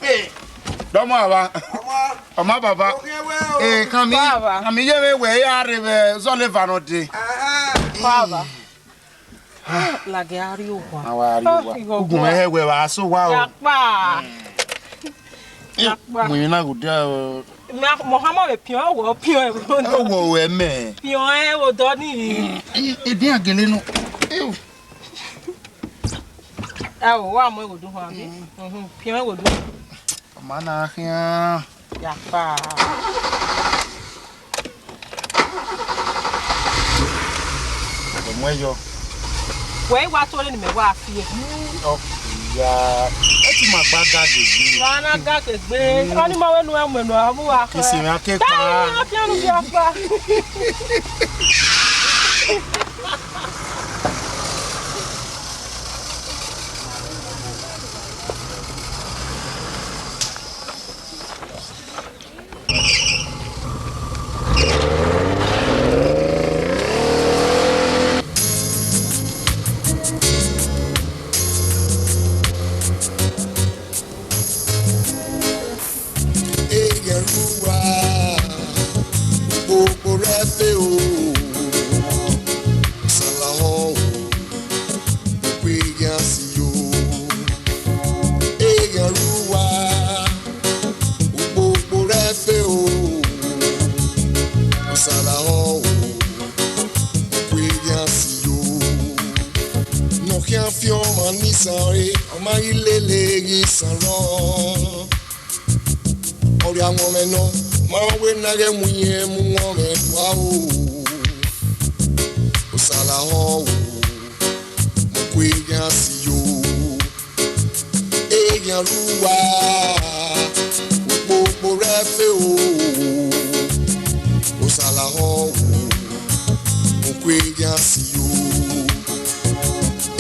Eh, dọmọ ava. Ọmọ. Ọmọ baba. Okay, well. Eh, kami, baba. Kami ye vbe wẹ ya rre vbe zọlẹ eva nọ dee. Aha. Baba. Laghe a rrie owa. A wa rrie owa. Ah, igho. Ugbẹn hẹ wẹ vbe a sẹ owa o. Ya kpa. Ya kpa. Mu emwi na gho dia o. Mẹ, mẹ ọ khama vbe piọn, ọ wẹ ọ piọn ẹvbo. Ọ wẹ ọ wẹ mẹ. Piọn ẹvbo dọ ni. Mm, e, edian gele nọ. Eu. Ẹ o, wa mu ẹvbo du họn abi? Mm. Mhm, piọn ẹvbo du. Ọ ma na khian. Ya kpa. Ọ mu ẹyọ. Wẹ i wa to re ne mẹ wa fi e. Ọ ya. Ẹ ti ma gba gage gbe. Wa na gage gbe. Mm. Ọni ma wẹ nu ẹ mu enu a mu wa kẹ. Kisi mẹ a ke kpa. Dai, a fi anu fi akpa. Eghan ruwa, ukpokpo rẹ fe o, salahọ o, ukpeghian si yo. Eghan ruwa, ukpokpo rẹ fe o, salahọ o, ukpeghian si yo. Ne ọ khian fian ọmwa ne isan re, ọ ma ghi lele ghe isan rrọọ. Ọrriamwẹ nọ, ma wẹ ne a ghẹ mu irẹn mu mwẹ kua o. Osalahọ o, mu ku eghian si yo. Eghian rre uwa, ukpokpo rre ẹfe o. Osalahọ o, mu ku eghian si yo.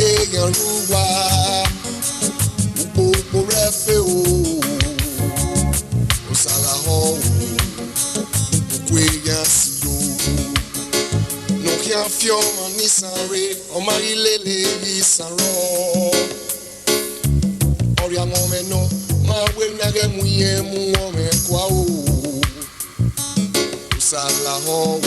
Eghian rre uwa, ukpokpo rre ẹfe o. Osalahọ o, mu ku eghian si yo. Ne ọ khian fian ọmwa ne isan re, ọ ma ghi lele ghe isan rrọọ. Ọrriamwẹ nọ, ma wẹ ne a ghẹ mu irẹn mu mwẹ kua o. Osalahọ o,